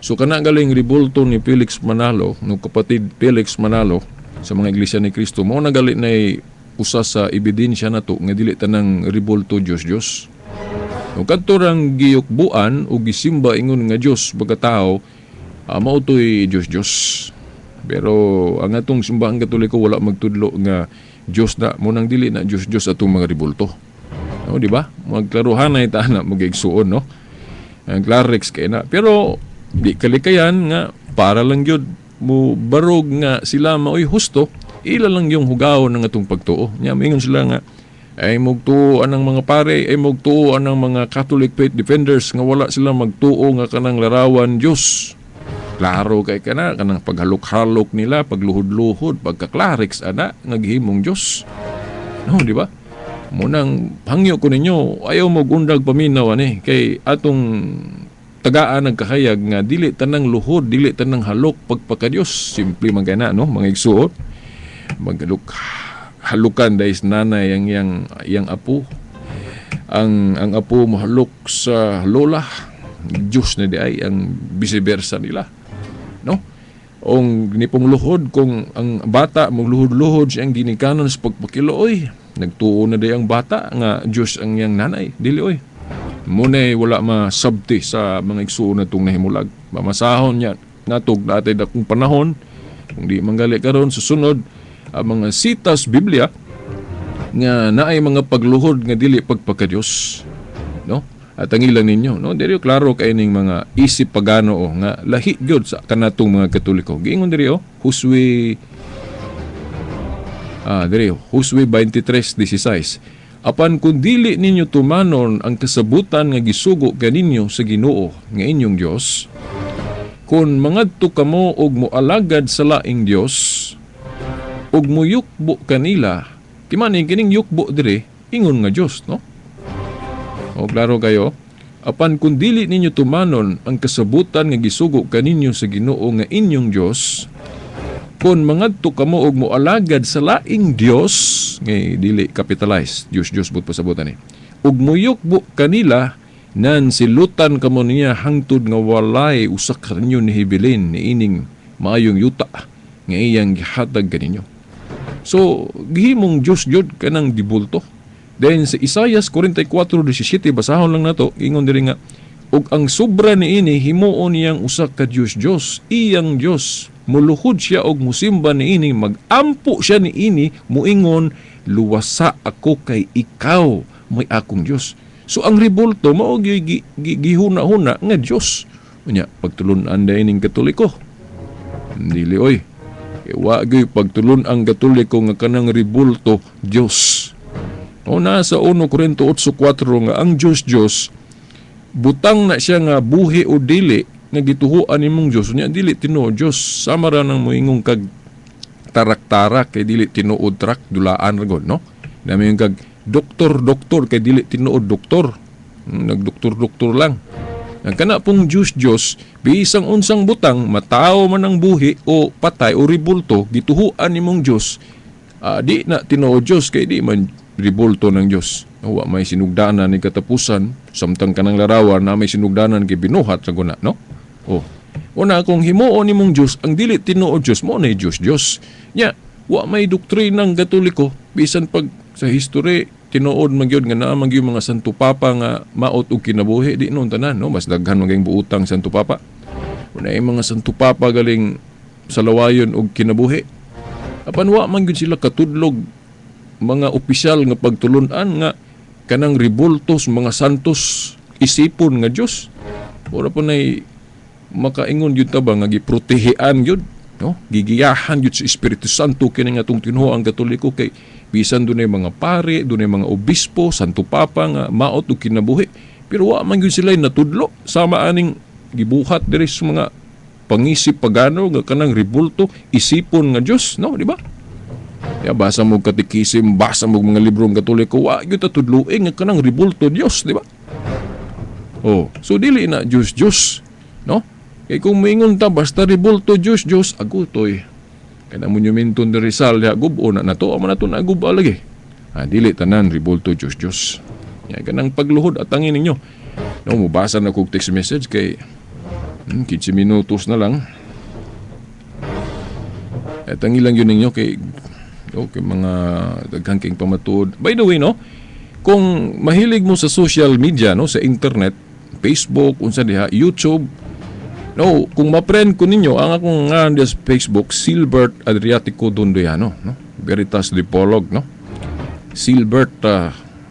So kana galing ribulto ni Felix Manalo, no kapatid Felix Manalo sa mga Iglesia ni Cristo, mao na gali na usa sa ebidensya nato nga dili tanang ribulto Diyos Diyos. O kadto rang giyukbuan o gisimba ingon nga Diyos pagkatao, mao to'y Diyos Diyos. Pero ang atong Simbahang Katoliko wala magtudlo nga Diyos na mo, nang dili na Diyos Diyos atong mga ribulto. No, di ba? Magklaruhanay ta na, magigsuon, no? Ang Clarex kay na. Pero di kalikayan nga para lang gyud mo barog nga sila maoy husto, ila lang yung hugaw ng atong pagtuo. Nya mingon sila nga ay mugtuo ang mga pare, ay mugtuo ang mga Catholic faith defenders nga wala sila magtuo nga kanang larawan Dios. Klaro kay kana kanang paghalok-halok nila, pagluhod-luhod, pagka-Clarex ana nga gihimong Dios. No, di ba? Munang hangyo ko ninyo, ayaw mo gundag paminaw ani kay atong tagaan nagkahayag nga dili tanang luhod, dili tanang halok pagpakadiyos. Simple man kay na, no, mga igsuon. Maghalok halukan dahil nanay ang yang yang apo. Ang apo mohalok sa lola, Diyos na di ay ang vice versa nila. No? Ong nipong luhod kung ang bata magluhod-luhod siyang ginikanan sa pagpakilo, oy, nagtuo na di ang bata nga Diyos ang iyang nanay. Dili oy. Muna'y wala masabti sa mga igsuon na itong nahimulag. Mamasahon niya natog natay dakong panahon kung di manggali karon, susunod ang mga sitas Biblia nga naay mga pagluhod nga dili pagpakadiyos, no? At ang ilang ninyo, no, diri klaro kay ning mga isip pagano o nga lahi gyud sa kanatong mga Katoliko. Giingon diri oh, Josue diri Josue 23:16, "Apan kung dili ninyo tumanon ang kasabutan nga gisugo kaninyo sa Ginoo nga inyong Dios, kung mangadto kamo og moalagad sa laing dios ug muyukbo kanila," kimani kining yukbo dire ingon nga Dios, no? O klaro kayo. "Apan kung dili ninyo tumanon ang kasabutan nga gisugo kaninyo sa Ginoo nga inyong Dios, kung mangadto kamo og moalagad sa laing dios," nga dili capitalized, Dios Dios but pasabutan ni, "ug muyukbo kanila, nan silutan kamo niya hangtod nga walay usa kaninyo nihibilin niining maayong yuta nga iyang gihatag kaninyo." So gihimong Dios jud kanang dibulto. Then sa Isaias 44:17, basahon lang nato, ingon diri nga, "Ug ang sobra niini himuon niyang usa ka Dios Dios, iyang Dios. Muluhod siya og musimba niini, magampo siya niini, muingon, 'Luwasa ako kay ikaw may akong Dios.'" So ang ribulto mao gyud gihuna-huna nga Dios. Unya pagtulun-an dai ning Katoliko. Dili oy. Wa gyud pagtulun ang Katoliko nga kanang ribulto Dios. O nasa 1 Corinto 8:4 nga ang Dios Dios, butang na siya nga buhi o dili nga gituhuan nimong Dios, nya dili tinuod Dios. Sama ra nang moingong kag tarak-tarak kay dili tinuod truck, dulaan ra gud, no? Nami kag doktor doktor kay dili tinuod doktor. Nagdoktor doktor lang. Ang kana pong Diyos Diyos, biisang unsang butang, matao man ang buhi o patay o ribulto, gituhuan nimong Diyos, di na tinuod Diyos kay di man ribulto ng Diyos. Wa may sinugdanan ni katapusan, samtang kanang larawan na may sinugdanan kay binuhat sa guna, no? Oh. Una kung himuon nimong Diyos, ang dili tinuod Diyos, mo na Diyos Diyos. Nya, wa may doktrinang Katoliko, bisan pag sa history tinuod man gyud nga naa man gyud mga Santo Papa nga maot og kinabuhi, di noon tanan, no? Mas daghan man gayong buutang Santo Papa. Una mga Santo Papa galing sa lawayon og kinabuhi. Apan wa man gyud sila katudlog mga opisyal nga pagtulunan nga kanang ribultos mga santos isipon nga Dios. Wala po nay makaingon gyud ta ba nga giprotehean gyud, no? Gigiyahan gyud sa Espiritu Santo kini nga atong tinuo ang Katoliko kay bisan dunay mga pare, dunay mga obispo, Santo Papa nga maot og kinabuhi. Pero wa man gyud sila natudlo sama aning gibuhat diri sa mga pangisip pagano nga kanang ribulto isipon nga Dios, no, di ba? Ya, basa mo katikisim, basa mo mga librong Katoliko, wa gyud ta tudloe nga kanang ribulto Dios, di ba? Oh, so dili na Dios Dios, no? Kay kung moingon ta basta ribulto Dios Dios, agutoy. Kanang monumento ni Rizal diha gubo na nato, amo na to na gubo lagi. Ah, dili tanan ribulto Dios Dios. Ya, kanang pagluhod atangin ninyo. No, mobasa na kog text message kay 15 minutos na lang. Atangin lang yun ninyo kay okay, mga daghang king pamatuod. By the way, no, kung mahilig mo sa social media, no, sa internet, Facebook, unsa diha, YouTube, no, kung ma-friend ko ninyo, ang akong ngalan diha sa Facebook, Silbert Adriatico Dondoyano, no? Veritas Dipolog, no? Silbert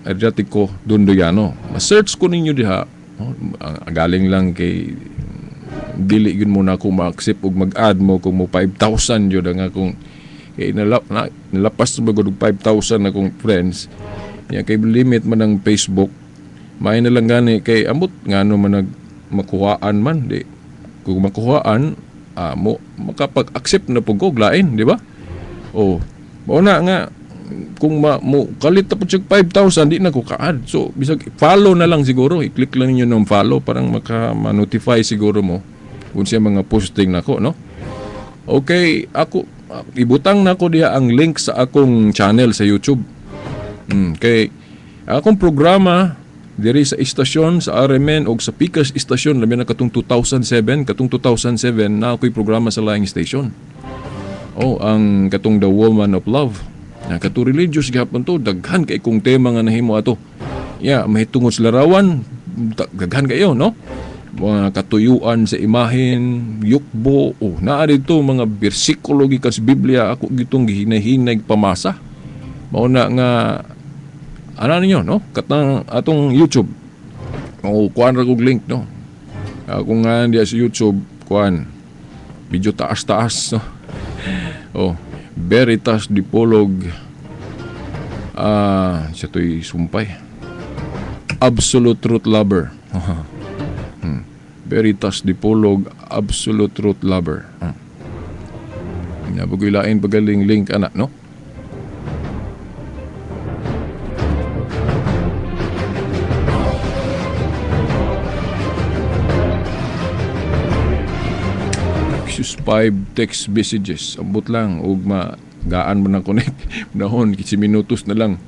Adriatico Dondoyano. Ma-search ko ninyo diha, no? Ang galing lang kay dili gyud mo na ako ma-accept og mag-add mo kung mo 5,000 yun ang akong kay nalapas na ba og 5,000 akong friends. Ya, kay limit man ang Facebook. May na lang gani kay amot ngano man nag makuhaan man di kung makuhaan mo makapag-accept na pug og lain, di ba? Oh, mao na nga kung mo kalit na po siya 5,000 di na ko ka-add. So bisag follow na lang siguro, i-click lang ninyo ng follow parang maka ma-notify siguro mo kung siya mga posting nako, no? Okay, ako ibutang na ko diha ang link sa akong channel sa YouTube. Kay akong programa diri sa istasyon sa RMN og sa Pikas istasyon labi na katong 2007, katong 2007 na ako'y programa sa laing station. Oh, ang katong The Woman of Love. Na kato religious gihapon to, daghan kay kong tema nga nahimo ato. Ya, mahitungod sa larawan, daghan kayo, no? Mga katuyuan sa imahen, yukbo, oh, naa dito mga bersikulo gikan sa Biblia ako gitong gihinahinay pamasa. Mao na nga ana ninyo, no? Katang atong YouTube. O kuan ra kog link, no? Ako nga diya sa YouTube, kuan video taas-taas, no? Oh, Veritas Dipolog. Ah, siya to'y sumpay. Absolute Truth Lover. Veritas Dipolog, Absolute Truth Lover. Nabugoy lain pagaling link ana, no? Sus, 5 text messages. Ambot lang ug gaan mo nang connect. Nahon 15 minutos na lang.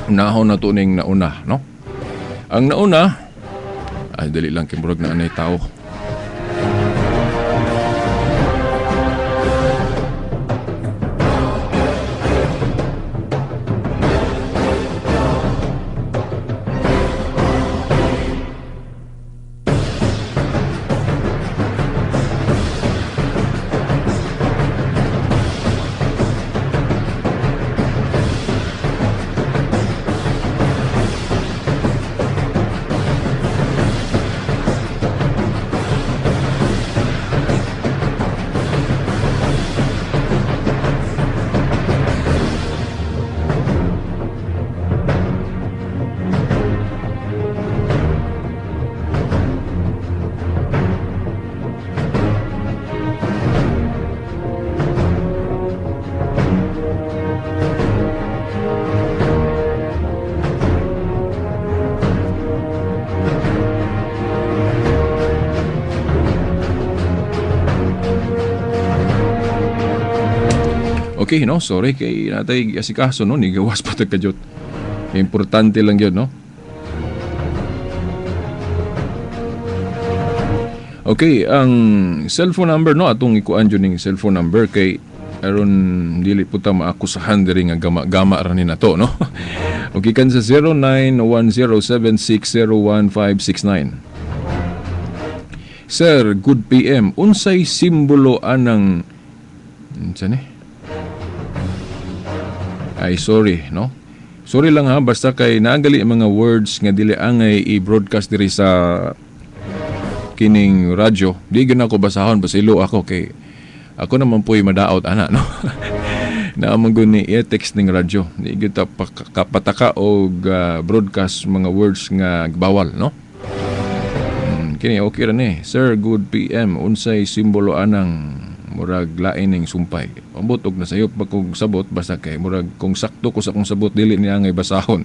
Unahon na to ning nauna, no? Ang nauna, ay dali lang kay murag na anay tao. Okay, no? Sorry kay natay asikaso, no? Nigawas pa ta kadyot. Importante lang yun, no? Okay, ang cellphone number, no? Atong ikuan yun yung cellphone number kay Aron dili po ta maakusahan diri nga gama-gama ra ni nato, no? Okay, kan sa 0910760169. Sir, good PM. Unsay simbolo anang unsa ni? Ay, sorry, no? Sorry lang ha, basta kay naagali ang mga words nga dili angay i-broadcast diri sa kining radyo. Di gyud ako basahon, basilo ako kay ako naman po'y madaot ana, no? Naamang gud ni i-text ning radyo. Di gyud ta kapataka og broadcast mga words nga bawal, no? Kini okay ra ni. Sir, good PM. Unsay simbolo anang murag lain ning sumpay? Ambot og nasayop pa kog sabot, basta kay murag kung sakto ko sa akong sabot dili niya angay basahon.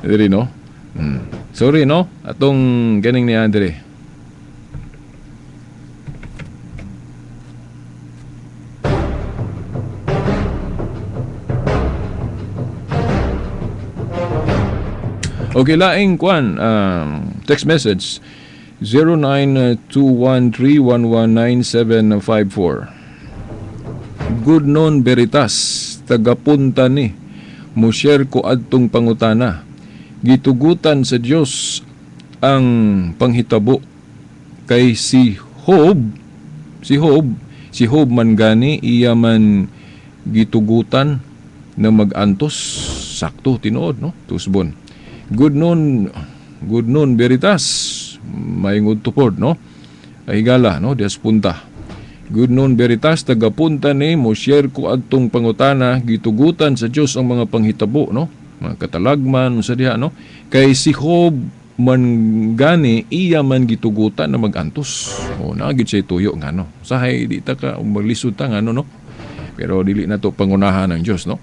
Diri, no? Sorry, no? Atong ganing ni Andre. Okay, laing kwan, text message 0921311974. Good noon, Veritas, tagapunta ni mo share ko adtong pangutana. Gitugutan sa Dios ang panghitabo kay si Job man gani iya man gitugutan na magantos. Sakto, tinuod, no? Tusbon. Good noon, good noon, Veritas. Maingod tupod, no? Ay higala, no? Dias punta. Good noon, Veritas, tagapunta ni mo share ko adtong pangutana. Gitugutan sa Dios ang mga panghitabo, no? Mga katalagman sa diha, no? Kay si Job man gani iya man gitugutan na magantos. O naa gid siya tuyo ngano. Sahay di ta ka maglisod ta ngano, no? Pero dili na to pangunahan ng Dios, no?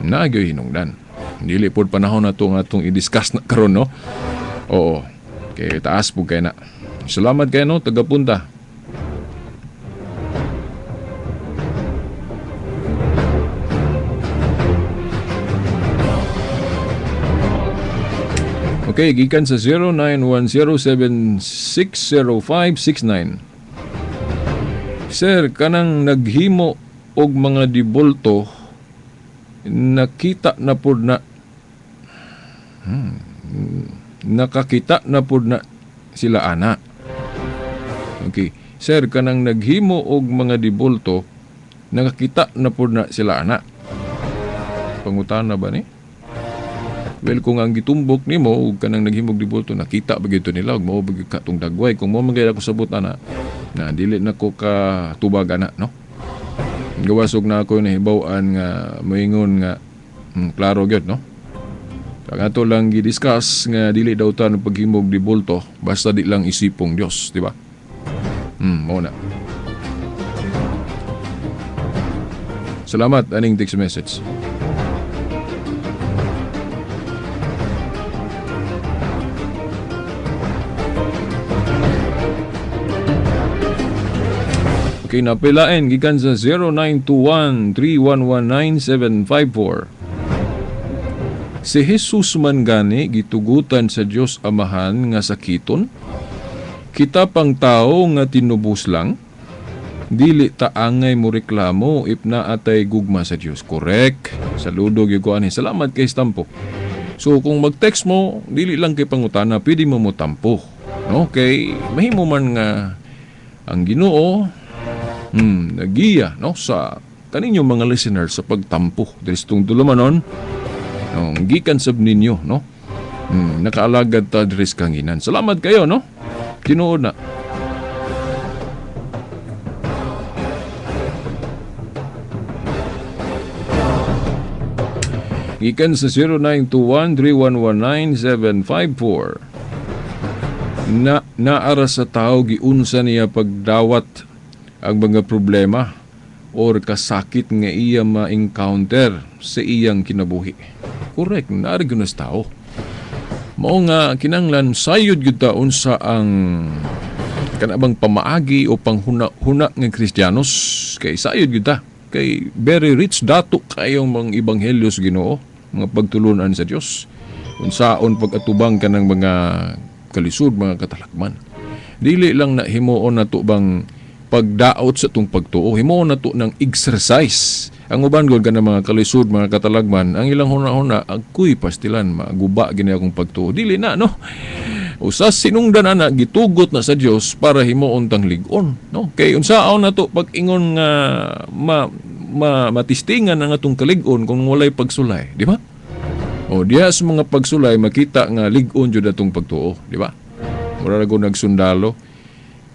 Naa gyud hinungdan. Dili pod panahon na to nga atong i-discuss na karon, no? Oo. Kay taas pud kay na. Salamat kay, no, tagapunta. Okay, gikan sa 0910760569. Sir, kanang naghimo og mga dibulto, nakita na pod na nakakita na pod na sila ana. Okay. Sir, kanang naghimo og mga dibulto, nakakita na pod na sila ana. Pangutana ba ni? Well, kung ang gitumbok nimo ug kanang naghimog dibulto nakita ba gyud to nila ug mao ba gyud ka tong dagway, kung mo man gyud ako sabot ana na dili na ko ka tubag ana, no? Gawasog na ako nahibaw-an nga moingon nga klaro gyud, no? Ang ato lang gi-discuss nga dili daw ta no paghimog dibulto basta di lang isipong Dios, di ba? Mao na. Salamat aning text message. Okay, napilain gikan sa 0921-311-9754. Si Jesus man gani gitugutan sa Dios Amahan nga sakiton. Kita pang tao nga tinubos lang, dili ta angay mo reklamo if naatay gugma sa Dios. Correct. Saludo gyud ko ani. Salamat kay Stampo. So kung mag-text mo, dili lang kay pangutana, pwede mo mo tampo. No? Kay mahimo man nga ang Ginoo nagiya, no, sa kaninyo mga listeners sa pagtampo diri sa tong tulumanon, no, gikan sab ninyo, no? Nakaalagad ta diri sa kanginan. Salamat kayo, no? Tinuod na. Gikan sa 0921-3119-754. Na naara sa tao giunsa niya pagdawat ang mga problema or kasakit nga iya ma-encounter sa iyang kinabuhi. Correct, naara gyud na sa tao. Mao nga kinanglan sayod gyud ta unsa ang kanabang pamaagi o panghuna-huna nga Kristiyanos, kay sayod gyud ta kay very rich dato kayong mga ebanghelyo sa Ginoo, mga pagtulunan sa Dios. Unsaon pag-atubang kanang mga kalisod, mga katalakman. Dili lang na himuon nato bang Pagdaot sa atong pagtuo, himuon nato ng exercise. Ang uban gud, kanang mga kalisod, mga katalagman, ang ilang huna-huna, "Ako'y pastilan, maguba gini akong pagtuo." Dili na, no? Usas sinungdan ana, gitugot na sa Dios para himuon tang lig-on, no? Kay unsaon na to pag-ingon nga ma, ma matistingan ang atong kalig-on kung walay pagsulay, di ba? O diha sa mga pagsulay makita nga lig-on jud atong pagtuo, di ba? Mura ra nagsundalo.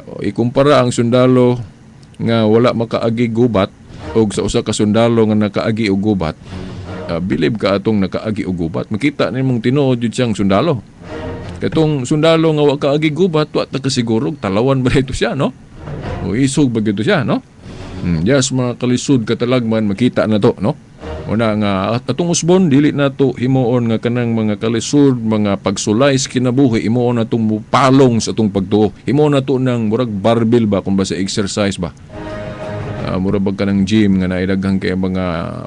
O, ikumpara ang sundalo nga wala makaagi gubat og sa usa ka sundalo nga nakaagi og gubat, bilib ka atong nakaagi og gubat. Makita nimong tinuod jud siyang sundalo. Katong sundalo nga wa kaagi gubat, wa ta kasiguro talawan ba ito siya, no? O isog ba gyud siya, no? Yes, mga kalisod, katalagman, makita na to, no? Una nga atong usbon, dili na to himuon nga kanang mga kalisod, mga pagsulay sa kinabuhi, himuon na tong mupalong sa atong pagtuo. Himuon na to ng murag barbell ba, kung ba sa exercise ba. Mura bag kanang gym nga naidaghan kay mga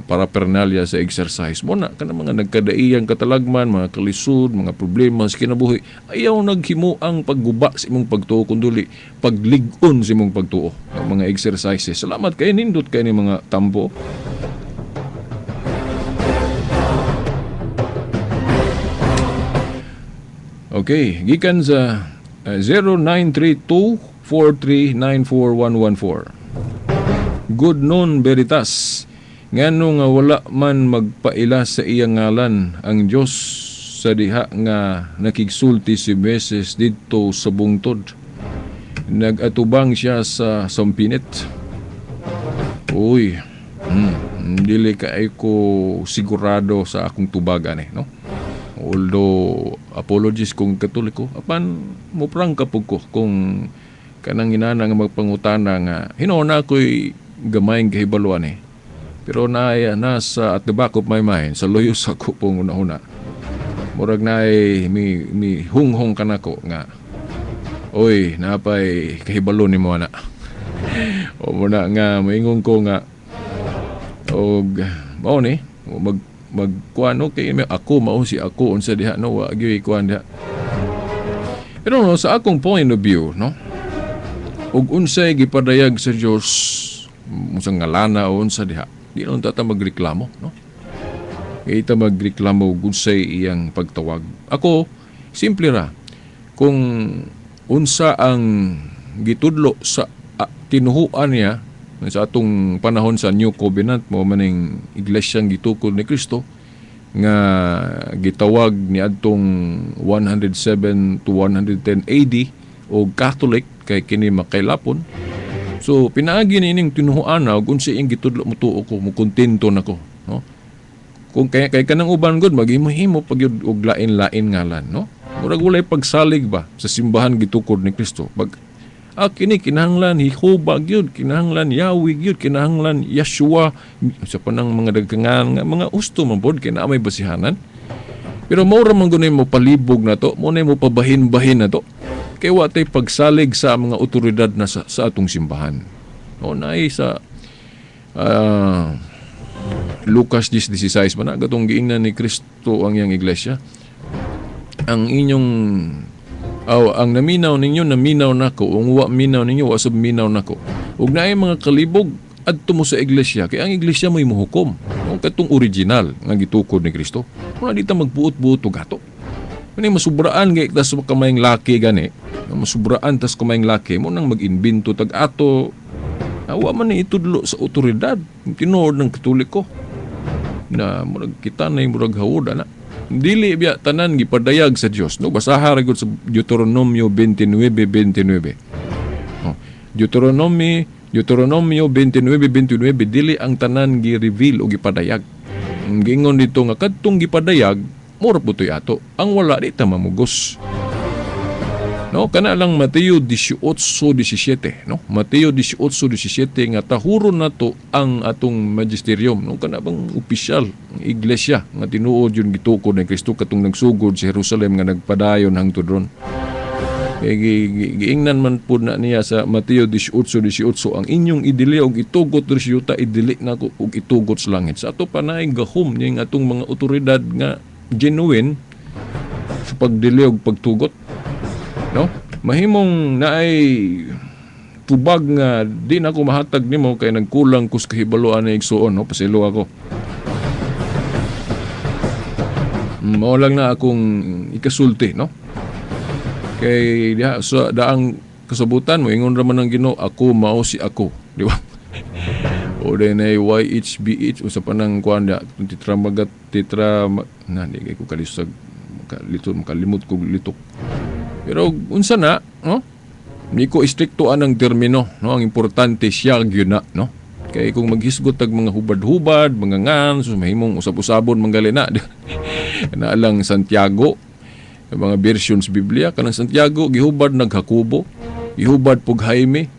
paraphernalia sa exercise. Mo na kanang mga nagkadaiyang katalagman, mga kalisod, mga problema sa kinabuhi. Ayaw naghimo ang pagguba sa imong pagtuo kunduli paglig-on sa imong pagtuo ng mga exercises. Salamat kay nindot kay ni mga tampo. Okay, gikan sa 0932-4394114. Good noon, Veritas. Ngano nga wala man magpaila sa iyang ngalan ang Dios sa diha nga nakigsulti si Moises didto sa bungtod? Nag-atubang siya sa sampinit. Uy, dili kay ko sigurado sa akong tubagan eh, no? Although, apologies kung Katoliko, apan muprangka pud ko kung kanang inana nga magpangutana nga hinuon na ako'y gamayng kahibaluan eh. Pero na nasa at the back of my mind, sa luyos ako pong una-una. Murag na ay mi hunghong kanako nga, "Oy, napay kahibalo ni mo ana." O mo na nga moingon ko nga og mao ni mag magkuan, okay, ako mao si ako unsa diha, no? Wa gyud kuan diha. Pero no, sa akong point of view, no, ug unsay gipadayag sa Dios unsang ngalana o unsa diha, di nun ta magreklamo, no? Kay ta magreklamo ug unsay iyang pagtawag. Ako, simple ra. Kung unsa ang gitudlo sa tinuhuan niya sa atong panahon sa New Covenant, mo maning iglesyang gitukod ni Kristo nga gitawag ni adtong 107 to 110 AD o Catholic, kay kini makailapon. So pinaagi ni ining tinuhuan na ug unsa iyang gitudlo, mutuo ko, mukontento nako, no? Kung kay kanang uban gud maghimo-himo pag yun og lain-lain ngalan, no? Murag walay pagsalig ba sa simbahan gitukod ni Kristo. Pag kini kinahanglan Jehovah gyud, kinahanglan Yahweh gyud, kinahanglan Yeshua sa panang mga dagkangan nga mga usto man pod kay naa may basihanan. Pero mao ra man gud mo palibog na to, mo na mo pabahin-bahin na to. Kay wa tay pagsalig sa mga otoridad na sa atong simbahan. No, naay sa Lucas 10:16 ba na katong giingnan ni Kristo ang iyang iglesia. Ang inyong aw, ang naminaw ninyo, naminaw nako, ug wa minaw ninyo, wa sub minaw nako. Ug naay mga kalibog, adto mo sa iglesia kay ang iglesia mo'y mohukom. No, katong original nga gitukod ni Kristo. Wala di ta magbuot-buot og ato. Kani masubraan kay tas kamayng laki gani. No, masubraan tas kamayng laki mo nang mag-imbento tag ato. Wa man ni itudlo sa otoridad. Tinuod ng Katoliko na murag kita na murag hawod ana. Dili biya tanan gipadayag sa Dios, no? Basaha ra gud sa Deuteronomio 29:29. Oh, Deuteronomio 29:29, dili ang tanan gi-reveal o gipadayag. Ang giingon dito nga kadtong gipadayag, mura po to'y ato. Ang wala, di ta mamugos. No, kana lang Mateo 18:17, no? Mateo 18:17 nga tahuron nato ang atong magisterium, no? Kana bang opisyal ang iglesia nga tinuod yun gitukod ni Kristo katong nagsugod sa Jerusalem nga nagpadayon hangtod ron. Kay giingnan man pud na niya sa Mateo 18:18, "Ang inyong idili og itugot diri sa yuta, idili nako og itugot sa langit." Sa ato pa naay gahom ning atong mga otoridad nga genuine sa pagdili og pagtugot, no? Mahimong naay tubag nga di na ako mahatag nimo kay nagkulang kus kahibaloan na igsuon, no? Pasaylo ako. Mao lang na akong ikasulti, no? Kay diha sa daang kasabutan mo ingon ra man ang Ginoo, "Ako mao si ako," di ba? O din ay YHBH usa pa nang kuan dia tetramagat tetra na di kay ko kalisag makalito makalimot ko litok. Pero unsa na, no? Hindi ko istrikto anang termino, no? Ang importante siya gyud na, no? Kay kung maghisgot tag mga hubad-hubad, mga ngan, so mahimong usab-usabon manggali na. Na lang Santiago, ang mga versions Biblia kanang Santiago gihubad nag Jacobo, gihubad pug Jaime.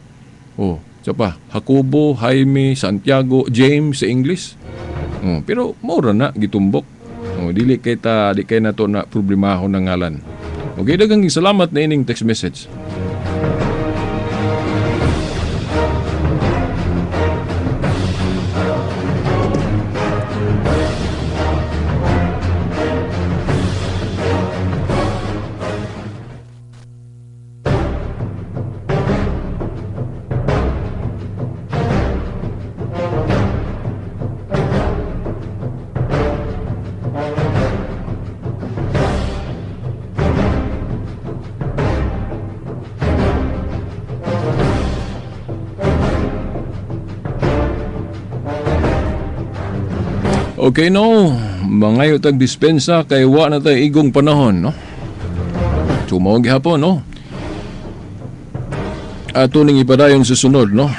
Oh, sa pa, Jacobo, Jaime, Santiago, James sa English. Oh, pero mao ra na gitumbok. Oh, dili kay ta di kay nato na problemahon ng ngalan. Okay, daghang salamat na ining text message. Okay no, mangayo tag dispensa kay wa na tay igong panahon, no? Tumaw gihapon, no? Ato ning ipadayon sa sunod, no?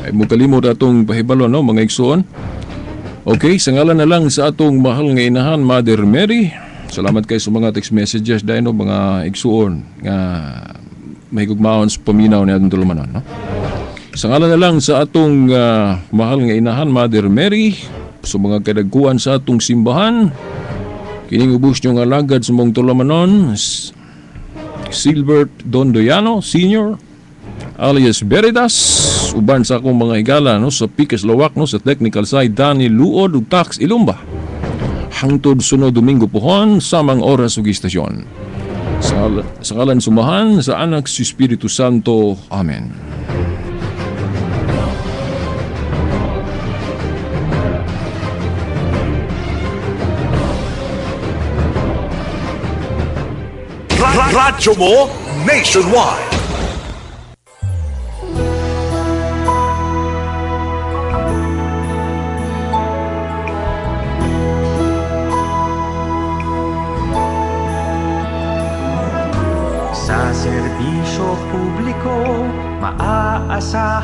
Ay mukalimot atong pahibalo, no, mga igsuon. Okay, sa ngalan na lang sa atong mahal nga inahan, Mother Mary. Salamat kay sa mga text messages dahil no, mga igsuon nga mahigugmaon sa paminaw ni atong tulumanon, no? Sa ngalan na lang sa atong mahal nga inahan, Mother Mary, sa mga kadagkuan sa atong simbahan, kining ubos nyo nga alagad sa mong tulamanon, Silbert Dondoyano Sr., alias Veritas, uban sa akong mga higala, no, sa Piques Lawak, no, sa technical side, Danny Luod ug Tax Ilumba. Hangtod sunod Domingo pohon, samang oras ug istasyon. Sa ngalan sumahan, sa Anak, sa Espiritu Santo. Amen. Radyo mo nationwide. Sa serbisyo publiko, maaasahan.